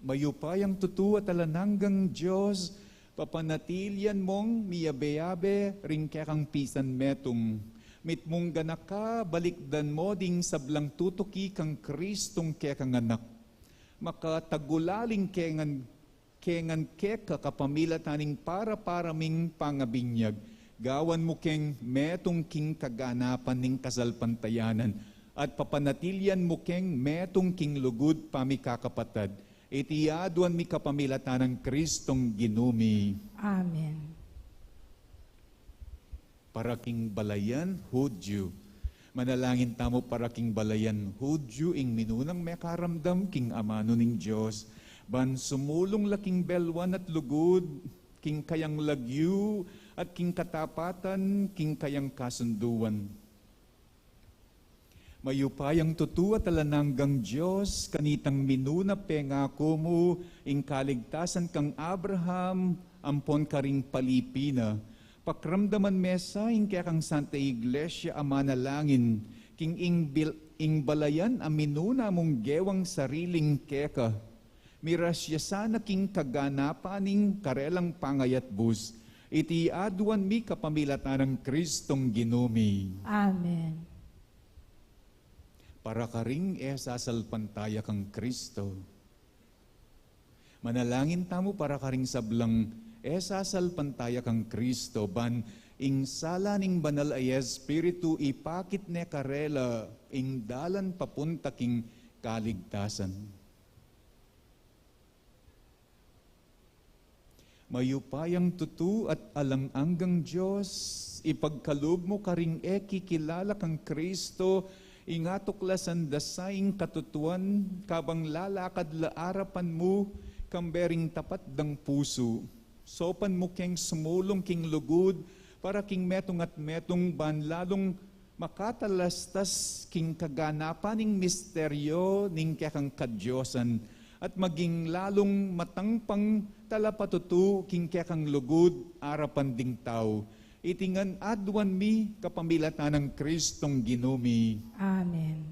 Mayupayang tutu at alang anggang Dios, papanatilian mung miyabe-yabe ring kekang pisan metung. Mitmung ganaka, balikdan mu ding sablang tutuki kang Kristong kekang anak. Makatagulaling kengan, kengan keka kapamilatan ning para-para ming pangabinyag. Gawan mu keng metung king kaganapan ning kasalpantayanan, at papanatilian mu keng metung king lugud pamikakapatad. Iti aduan mi kapamilatan nang Kristong Ginu mi. Amen. Para king balayan Hudyu. Manalangin tamu para king balayan Hudyu, ing minunang mekaramdam king amanu ning Dios, ban sumulung la king belwan at lugud, king kayang lagyu, at king katapatan, king kayang kasunduan. Mayupayang tutu at alang anggang Dios, kanitang minuna pengaku mu ing kaligtasan kang Abraham ampon karing palipi na. Pakramdaman me sa ing kekang Santa Iglesia a manalangin king ing bil-, ing balayan a minuna mung gewang sariling keka. Miras ya sana king kaganapan ning karelang pangayatbus. Iti aduan mi kapamilatan nang Kristong Ginu mi. Amen. Para karing e sasalpantaya kang Kristo. Manalangin tamu para karing sablang e sasalpantaya kang Kristo, ban ing sala ning Banal a Espiritu ipakit ne karela ing dalan papunta king kaligtasan. Mayupayang tutu at alang anggang Dios, ipagkalub mu karing e kikilala kang Kristo, ing atuklasan da sa ing katutuan, kabang lalakad la arapan mu, kambe ring tapat dang pusu. Saupan mu keng sumulung king lugud, para king metung at metung ban lalung makatalastas king kaganapan ning misteryo ning kekang kadiosan, at maging lalung matangpang talapatutu king kekang lugud arapan ding tau. Iti ngan aduan mi kapamilatan nang Kristong Ginu mi. Amen.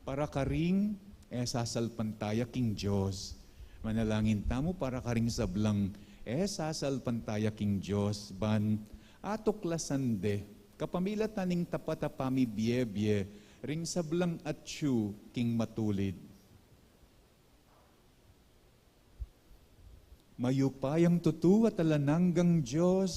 Para karing e sasalpantaya king Dios. Manalangin tamu para karing sablang e sasalpantaya king Dios, ban atuklasan de kapamilatan ning tapat a pamibie-bie ring sablang atyu king matulid. Mayupayang tutu at alang anggang Dios,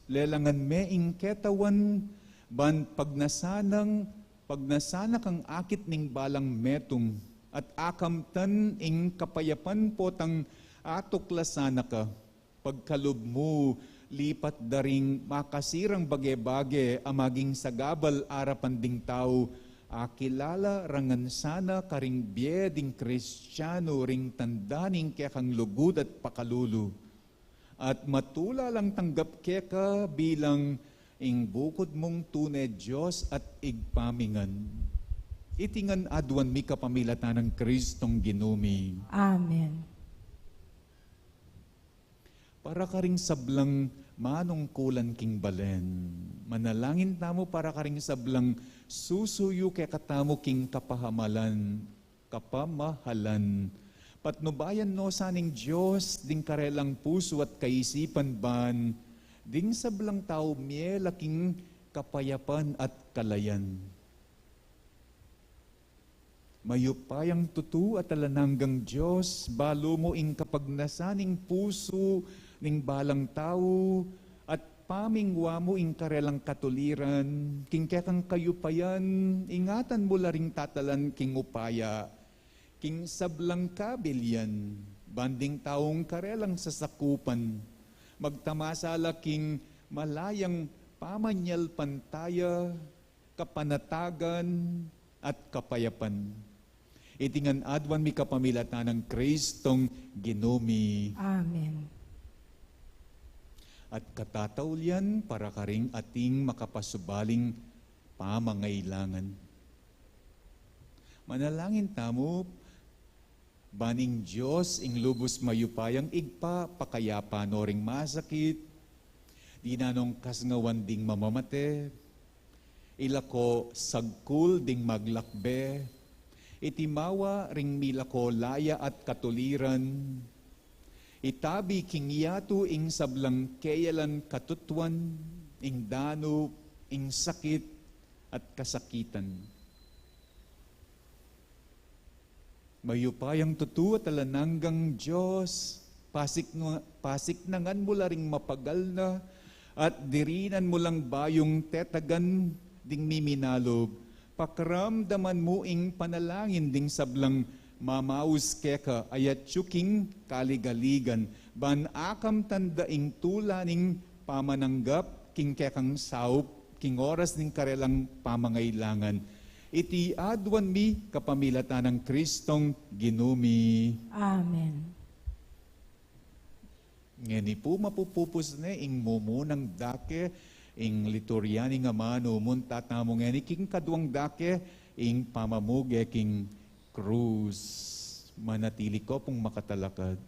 lelangan me ing ketawan, ban pagnasanang, pagnasanak ing akit ning balang metung, at akamtan ing kapayapan potang atuklasan na ka. Pagkalub mu, lipat da ring makasirang bage-bage a maging sagabal arapan ding tau, Akilala ra ngan sana karing bie ding Kristianu ring tanda ning kekang lugud at pakalulu. At matula lang tanggap keka bilang ing bukud mung tune Dios at Ibpa mi ngan. Iti ngan aduan mi kapamilatan nang Kristong Ginu mi. Amen. Para karing sablang manungkulan king balen. Manalangin tamu para karing sablang susuyu kekatamu king kapahamalan, kapamahalan. Patnubayan no sa ning Dios ding karelang pusu at kaisipan ban ding sablang tau mie la king kapayapan at kalayan. Mayupayang tutu at alang anggang Dios, balu mu ing kapagnasan ning pusu ning balang tau, at pamingwa mu ing karelang katuliran, king kekang kayupayan, ingatan mu la ring tatalan king upaya, king sablang kabilian, ban ding taung karelang sasakupan, magtamasa la king malayang pamanyalpantaya, kapanatagan, at kapayapan. Iti ngan aduan mi kapamilatan nang Kristong Ginu mi. Amen. At katataulian para karing ating makapasubaling pamangailangan. Manalangin tamu, ban ing Dios, ing lubus mayupayang Ibpa, pakayapa no ring masakit, dinan nong kasngawan ding mamamate, ilako sagkul ding maglakbe, itimawa ring milako laya at katuliran, itabi king yatu ing sablang keyalan katutuan, ing danup, ing sakit, at kasakitan. Mayupayang tutu at alang anggang Dios, pasik-, pasiknangan mu la ring mapagal na at dirinan mu lang bayung tetagan ding miminalub. Pakiramdaman mu ing panalangin ding sablang mamaus keka, ayat yu king kaligaligan, ban akamtan da ing tula ning pamananggap king kekang saup, king oras ning karelang pamangailangan. Iti aduan mi kapamilatan nang Kristong Ginu mi. Amen. Ngeni pu mapupupus ne ing mumunang dake, ing liturya ning amanu. Munta tamu ngeni king kaduang dake, ing pamamuge king krus. Manatili ko pung makatalakad.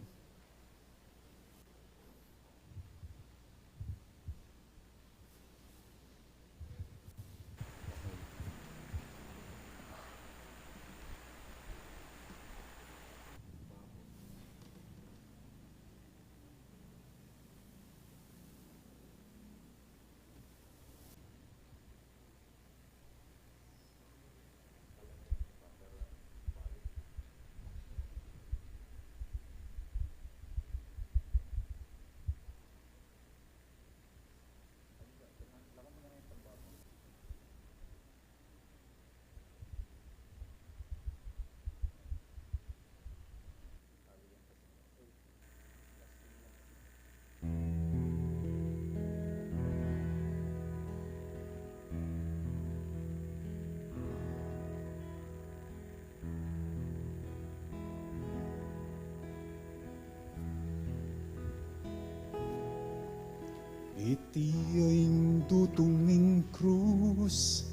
Iti ya ing dutung ning krus,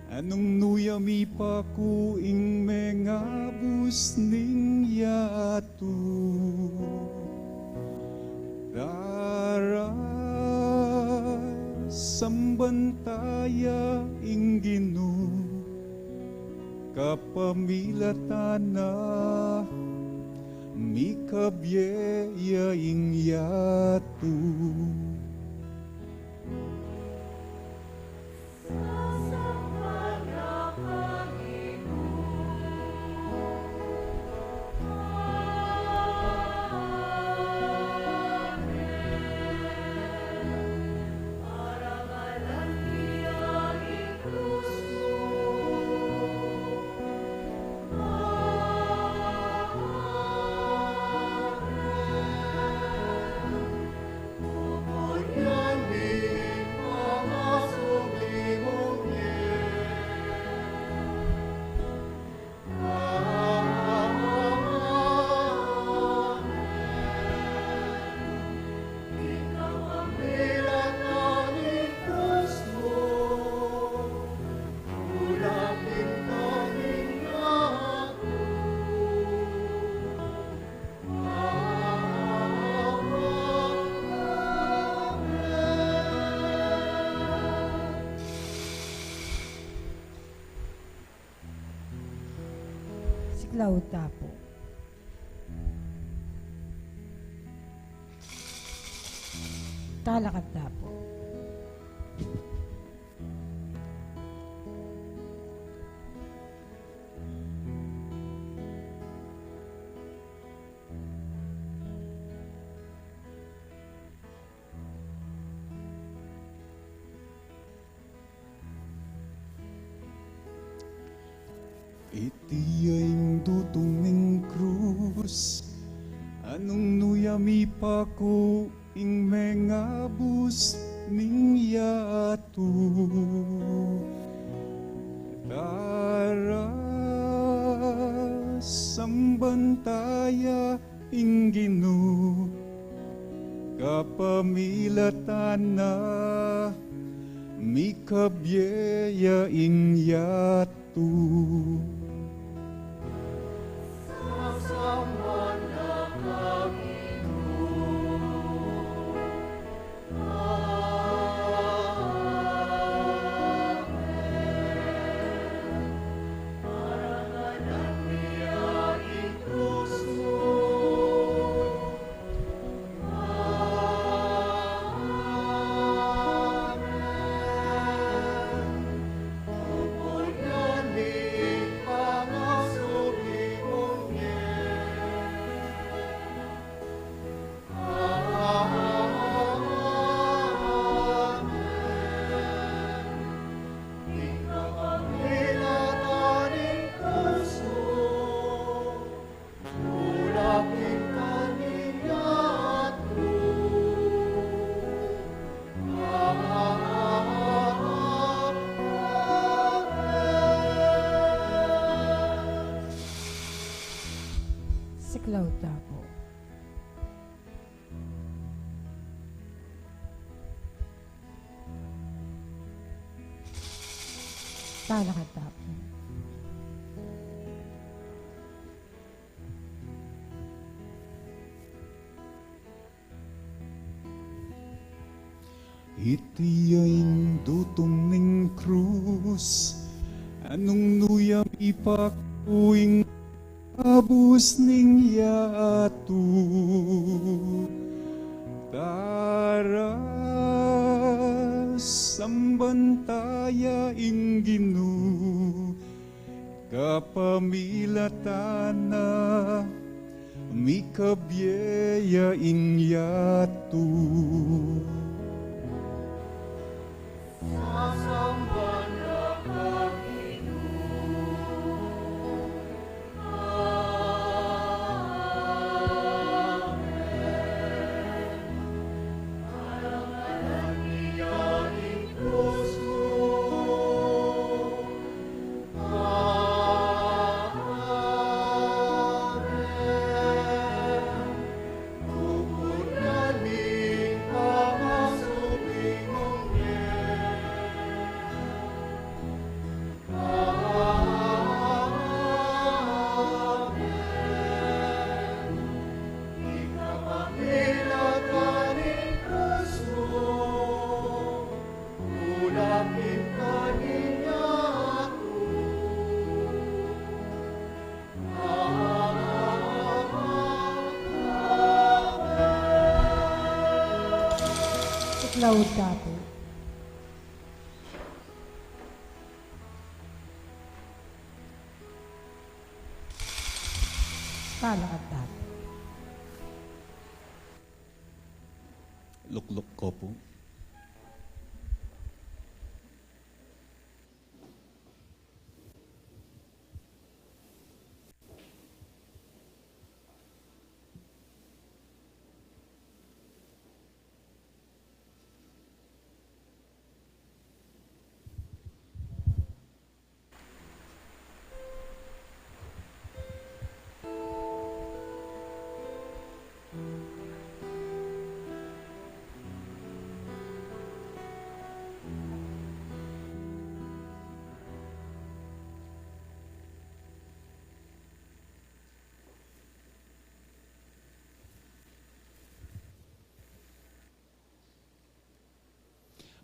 anung nu ya mipaku ing mengabus ning yatu. Darasamban ta ya ing Ginu, kapamilatan na mikabie ya ing yatu. Siklaud ta pu. Talakad ta pu. Iti ya ing dutung ning krus, a nung nu ya mipaku ing mengabus ning yatu. Tara, samban ta ya ing Ginu, kapamilatan na mikabie ya ing yatu. Siklaud ta pu. Talakad ta pu. Iti ya ing dutung ning krus, a nung nu ya mipaku ing abus ning yatu. Tara, samban ta ya ing Ginu, kapamilatan na mikabie ya ing yatu. Siklaud ta pu. Talakad ta pu. Lukluk ko pu.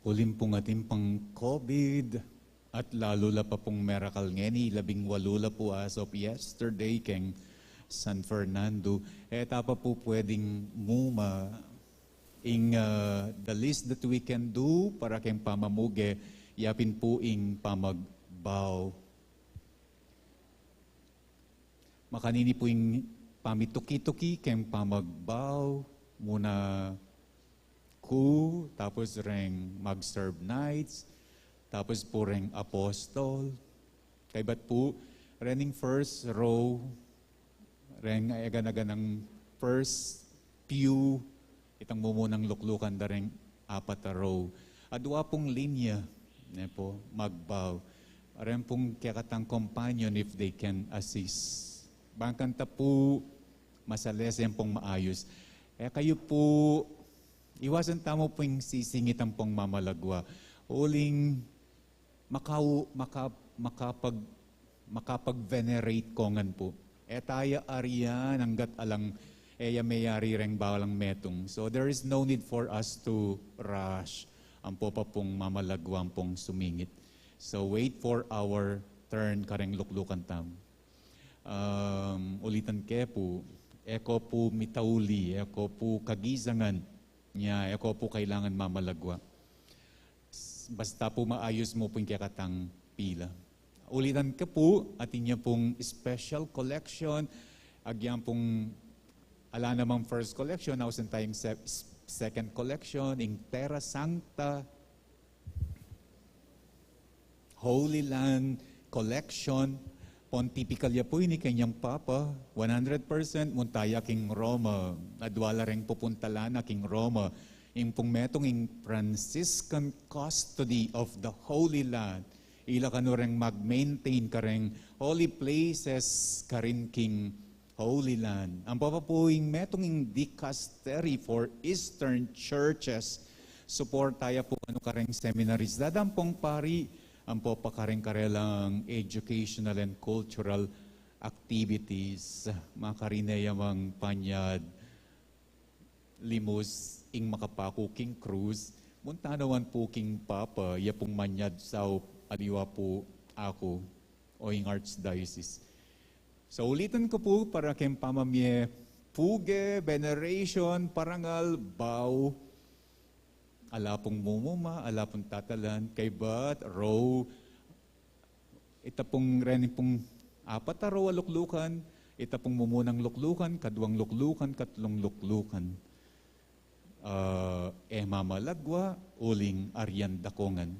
Uling pung atin pang COVID, At lalu la pa pung merakal ngeni, labing walu la pu as of yesterday keng San Fernando. E ta pa pu pwedeng muma ing, ah, the least that we can do para keng pamamuge, yapin pu ing pamagbaw. Makanini pu ing pamituki-tuki keng pamagbaw, muna ku, tapos reng mag-serve knights, tapos pu reng apostol. Kaybat pu, rening first row, reng egan-egan nang first pew, itang mumunang luklukan da reng apat a row. Adwa pung linya, ne pu, magbaw. Reng pung kekatang companion if they can assist. Bang kanta pu, masalese pung maayus. E kayu pu, iwasan tamu pung sisingit ampong mamalagwa. Uling makau-, maka-, makapag-, makapag-venerate kongan pu. E taya arian anggat alang e ya meyari reng balang metung. So there is no need for us to rush. Ampo pa pung mamalagwa ampong sumingit. So wait for our turn kareng luklukan tamu. Um, ulitan ke pu, e ko pu mitauli, e ko pu kagisangan, nya e ko pu kailangan mamalagwa. Basta pu maayus mu pu ing kekatang pila. Ulitan ke pu, atin ya pung special collection, agyang pung ala namang first collection, ausan tayang se-, second collection, ing Terra Sancta, Holy Land Collection, pontifical ya pu ini kenyang Papa, one hundred percent munta ya king Roma, adwa la reng pupuntalan na king Roma, ing pung metung ing Franciscan Custody of the Holy Land, ila kanu reng mag-maintain kareng holy places karin king Holy Land. Ampo pa pu ing metung ing Dicastery for Eastern Churches. Suporta ya pu kanu kareng seminarista, ampong pari, ampo pa kareng karelang educational and cultural activities. Makarine ya mang panyad limus ing makapaku king krus, munta naman pu king Papa, ya pung manyad saup, aliwa pu aku, o ing Archdiocese. So, ulitan ku pu para keng pamamie, puge, veneration, parangal, bau, ala pung mumuma, ala pung tatalan, kaybat, row, ita pung reni pung apat a row a luklukan, ita pung mumunang luklukan, kadwang luklukan, katlung luklukan. Ah, e mamalagwa, uling arian da kongan.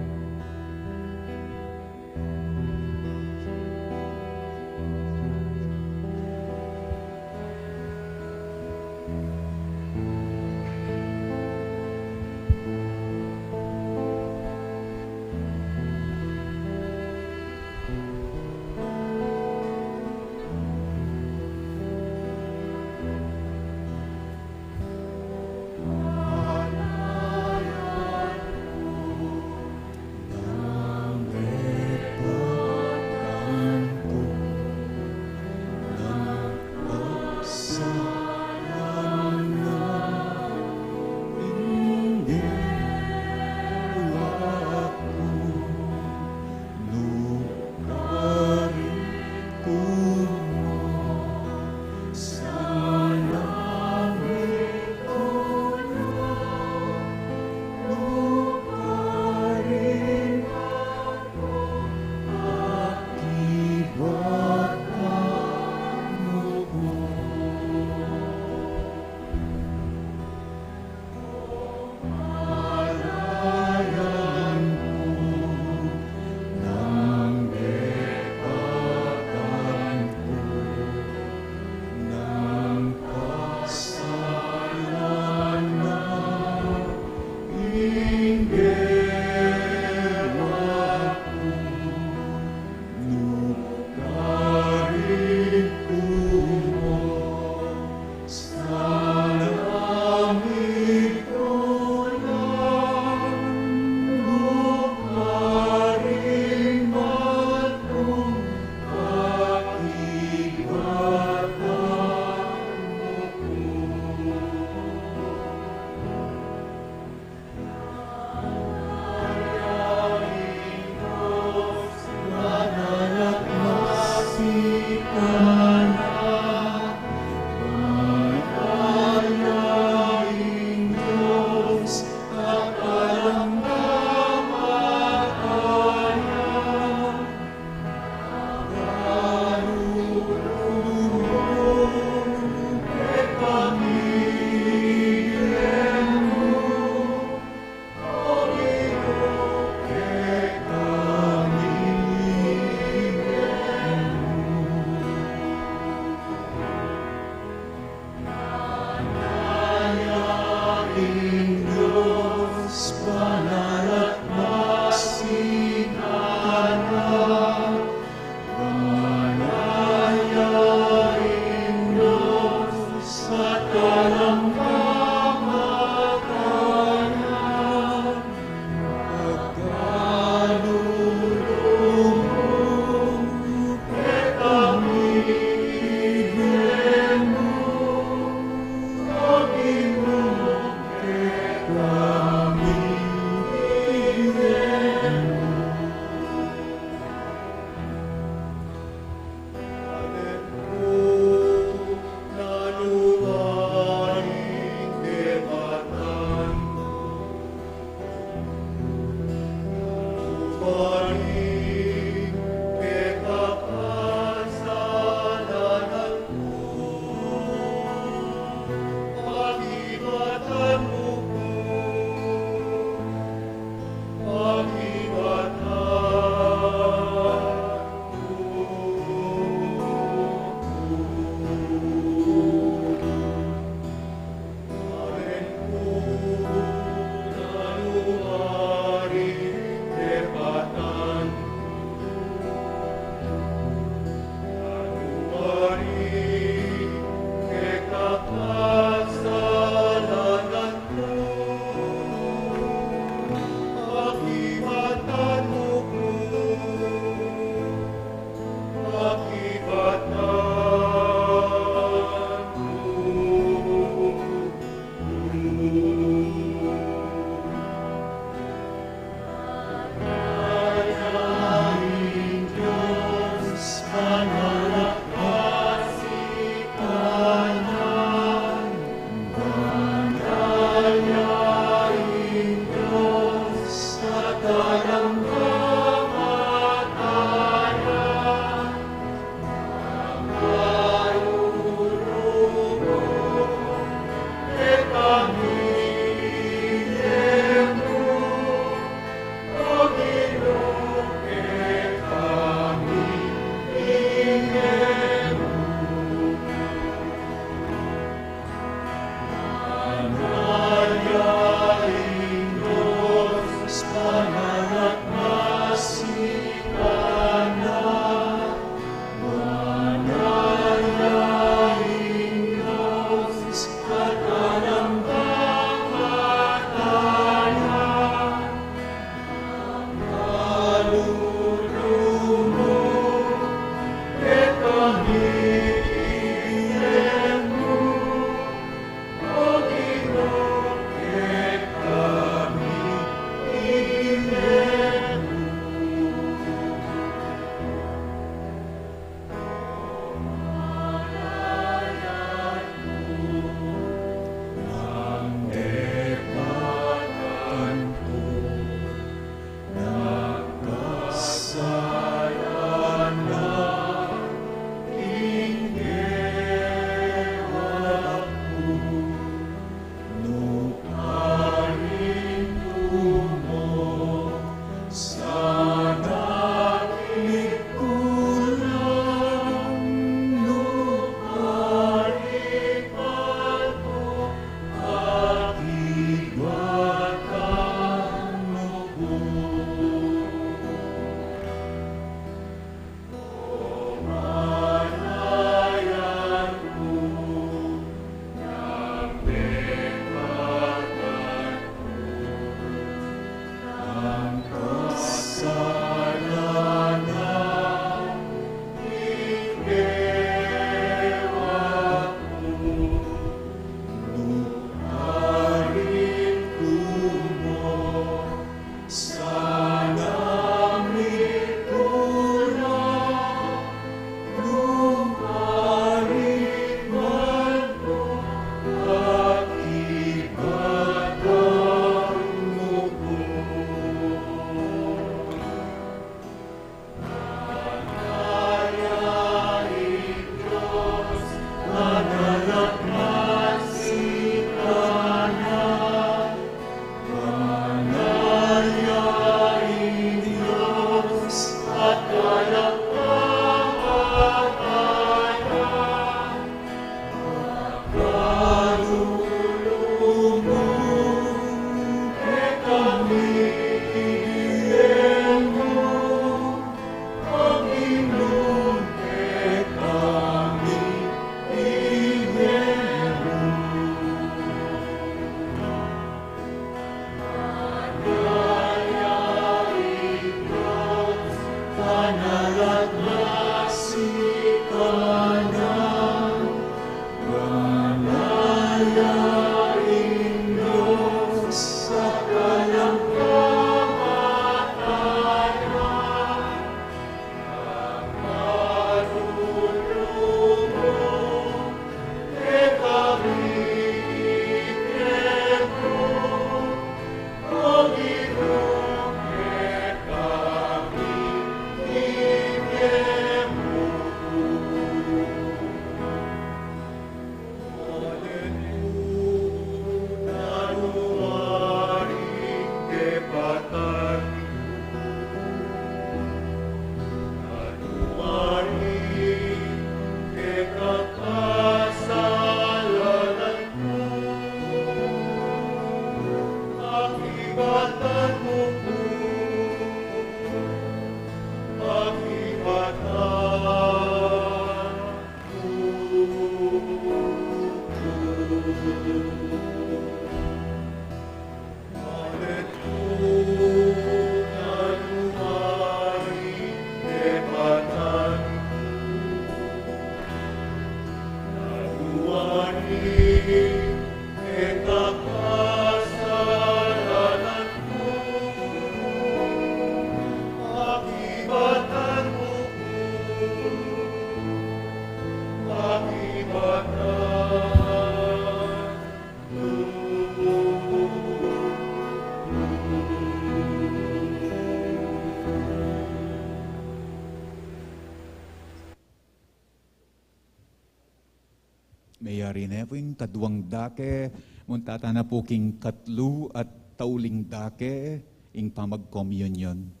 Karine pu ing kaduang dake, munta tana pu king katlu at tauling dake, ing pamagkomunyon.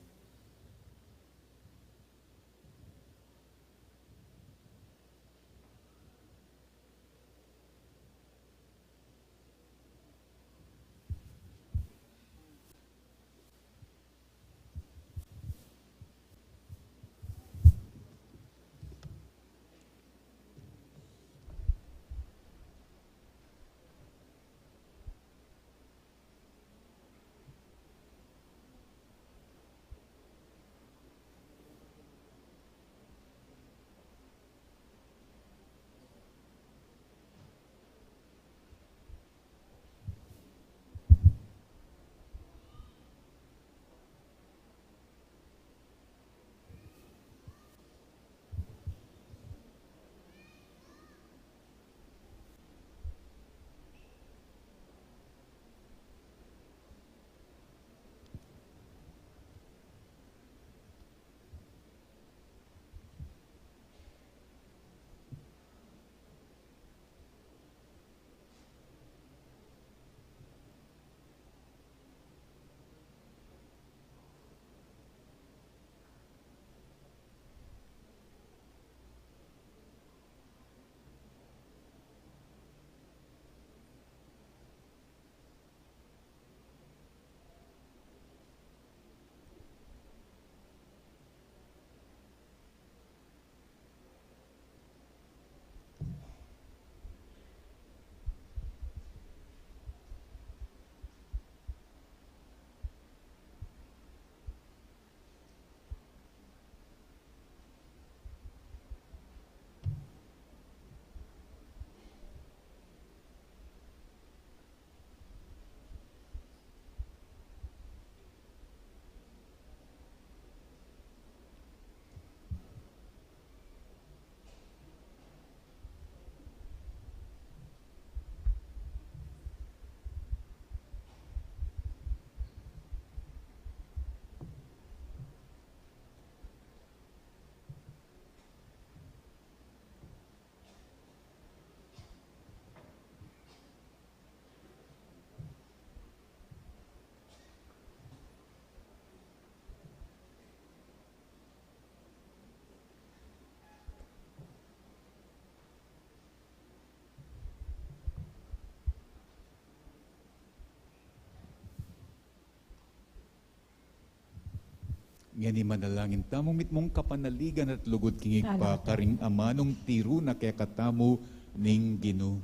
Ngeni manalangin tamu, mitmung kapanaligan at lugud king Ibpa, karing amanung tiru na kekatamu ning Ginu.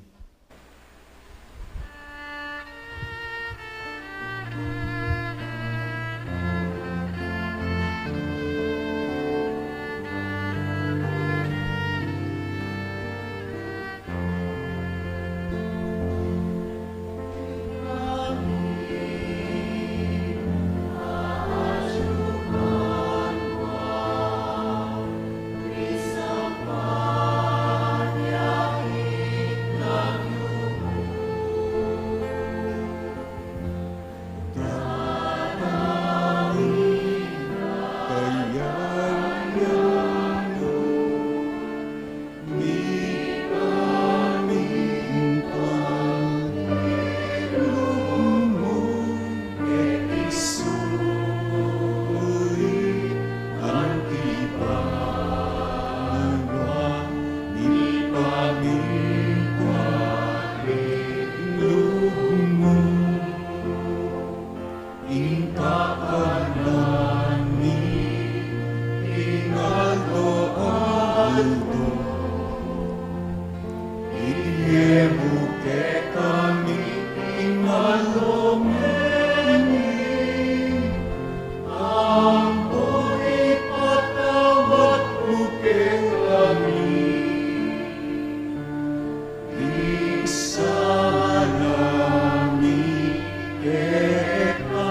Ing kakanan mi king aldo-aldo, ibie mu kekami king aldo ngeni, ampon ipatawad mu kekami ing sala mi keka.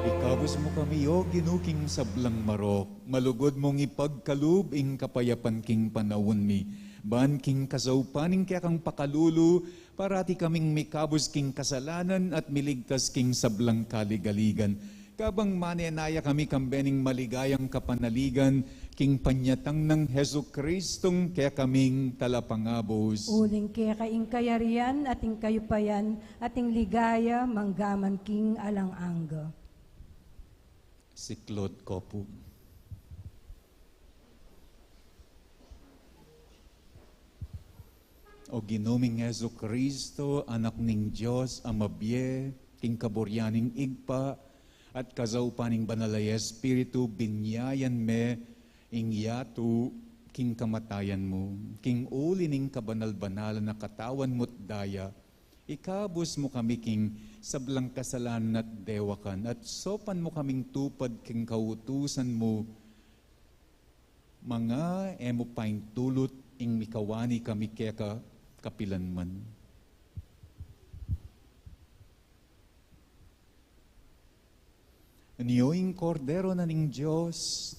Ikabus mu kami, O Ginu, king sablang marok. Malugud mung ipagkalub ing kapayapan king panaun mi. Ban king kasaupan ning kekang pakalulu, parati kaming mikabus king kasalanan at miligtas king sablang kaligaligan. Kabang manenaya kami kambe ning maligayang kapanaligan, king panyatang nang Jesucristong kekaming talapangabus. Uling keka ing kayarian at ing kayupayan at ing ligaya manggaman king alang angga. Siklaud ko pu. O Ginu ming Jesucristo, Anak ning Dios a mabie, king kaburian ning Ibpa, at kasaupan ning Banal a Espiritu, binyayan me ing yatu king kamatayan mu, king uli ning kabanal-banalan a katawan mu't daya, ikabus mu kami king sablang kasalanan at dewakan, at saupan mu kaming tupad king kautusan mu, manga e mu paintulut ing mikawani kami keka kapilanman. Nyo ing Kordero na ning Dios,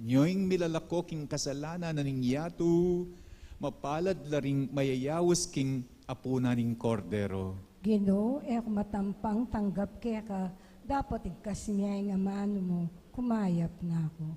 nyo ing milalako king kasalanan na ning yatu, mapalad la ring mayayaus king apunan ning Kordero. Ginu, e ku matampang tanggap keka, dapot igkas me ing amanu mu, kumayap na ku.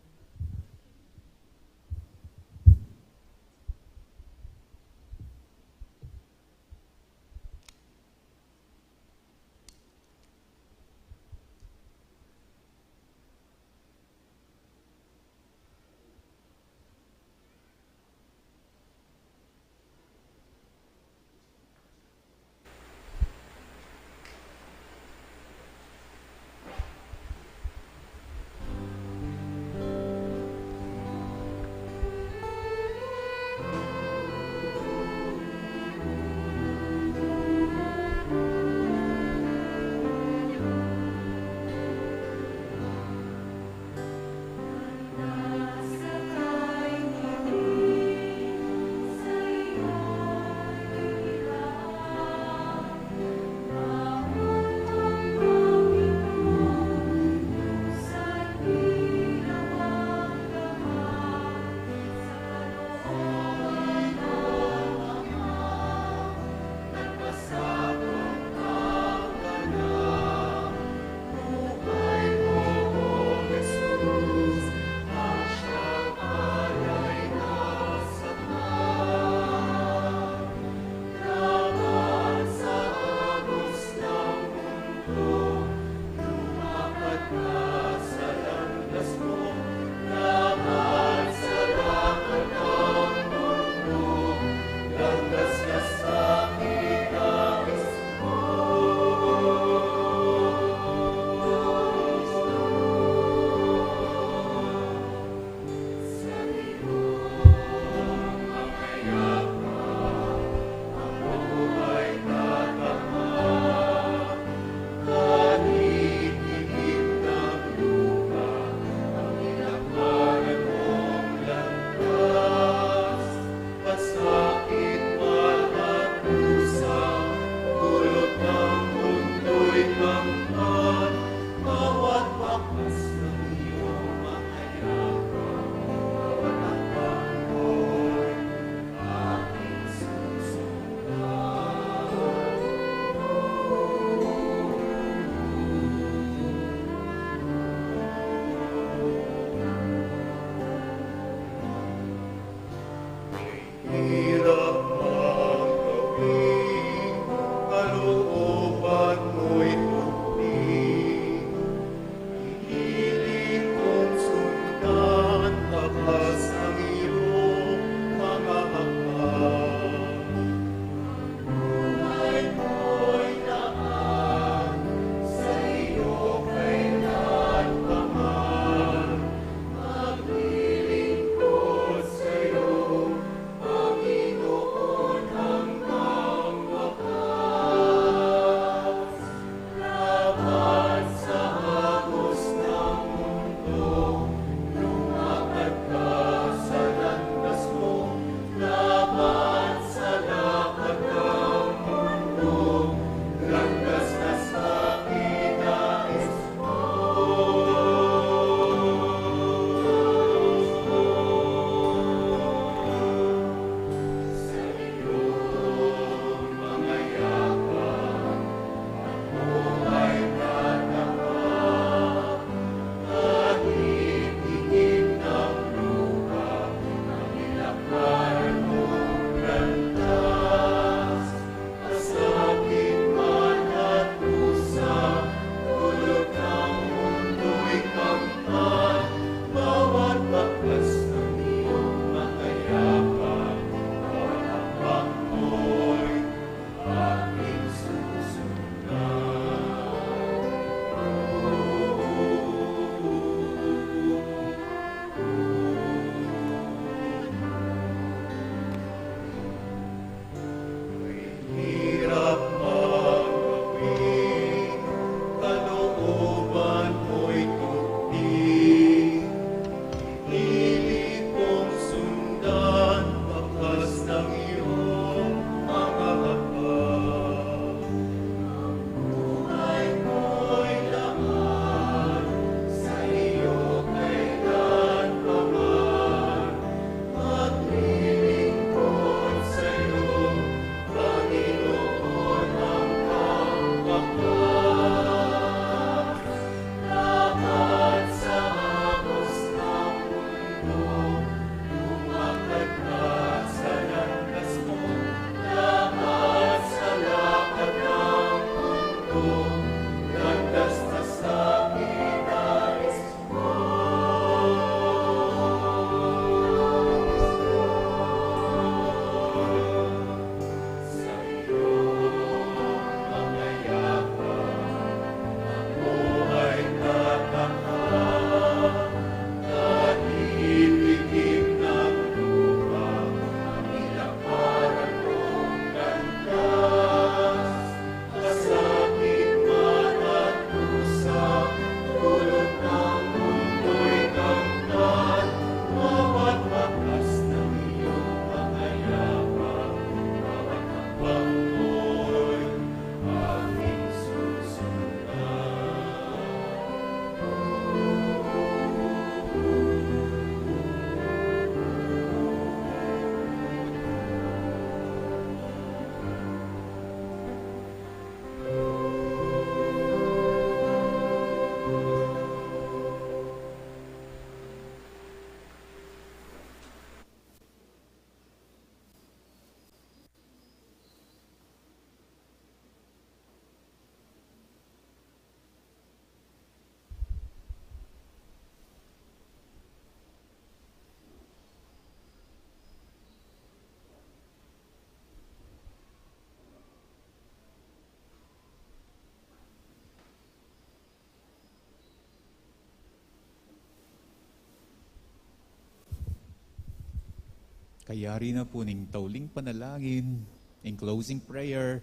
Kayari na pu ning tauling panalangin, in closing prayer,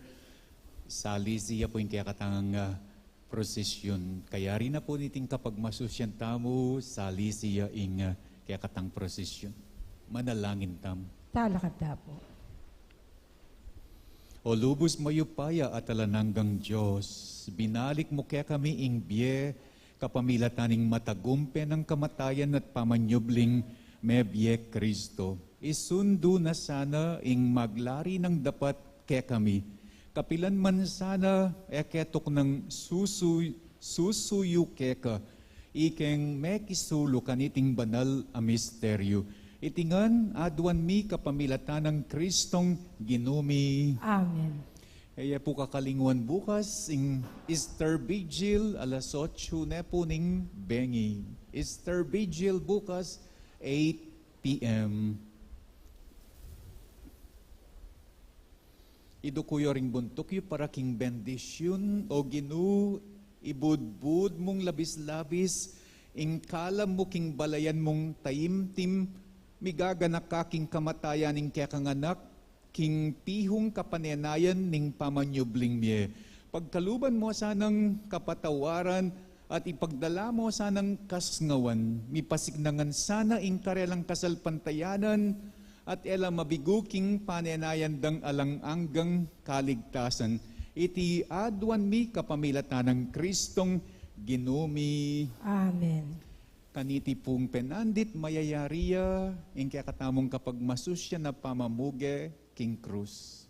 salisi ya pu ing kekatang, ah, prosesyun. Kayari na pu niting kapagmasusyan tamu, salisi ya ing, ah, kekatang prosesyun. Manalangin tamu. Talakad ta pu. O lubus mayupaya at alang anggang Dios, binalik mu kekami ing bie kapamilatan ning matagumpe nang kamatayan at pamanyubling mebie Kristo. Isundu na sana ing maglari nang dapat kekami. Kapilan man sana e keto nang susu-, susuyu keka, ikeng mekisulu kaniting banal a misteryu. Iti ngan aduan mi kapamilatan nang Kristong Ginu mi. Amen. E ye pu kakalinguan bukas ing Easter Vigil, alas otso ne pu ning bengi. Easter Vigil bukas, eight p.m. Iduku yu ring buntuk yu para king bendisyun. O Ginu, ibudbud mung labis-labis ing kalam mu king balayan mung taimtim, migaganaka king kamatayan ning kekang Anak, king pihung kapanenayan ning pamanyubling mie. Pagkaluban mu sanang kapatawaran at ipagdala mu sanang kasngawan, mipasiknangan sana ing karelang kasalpantayanan at e la mabigu king panenayan dang alang anggang kaligtasan. Iti aduan mi kapamilatan nang Kristong Ginu mi. Amen. Kaniti pung penandit mayayari ya ing kekatamung kapagmasusyan a pamamuge king krus.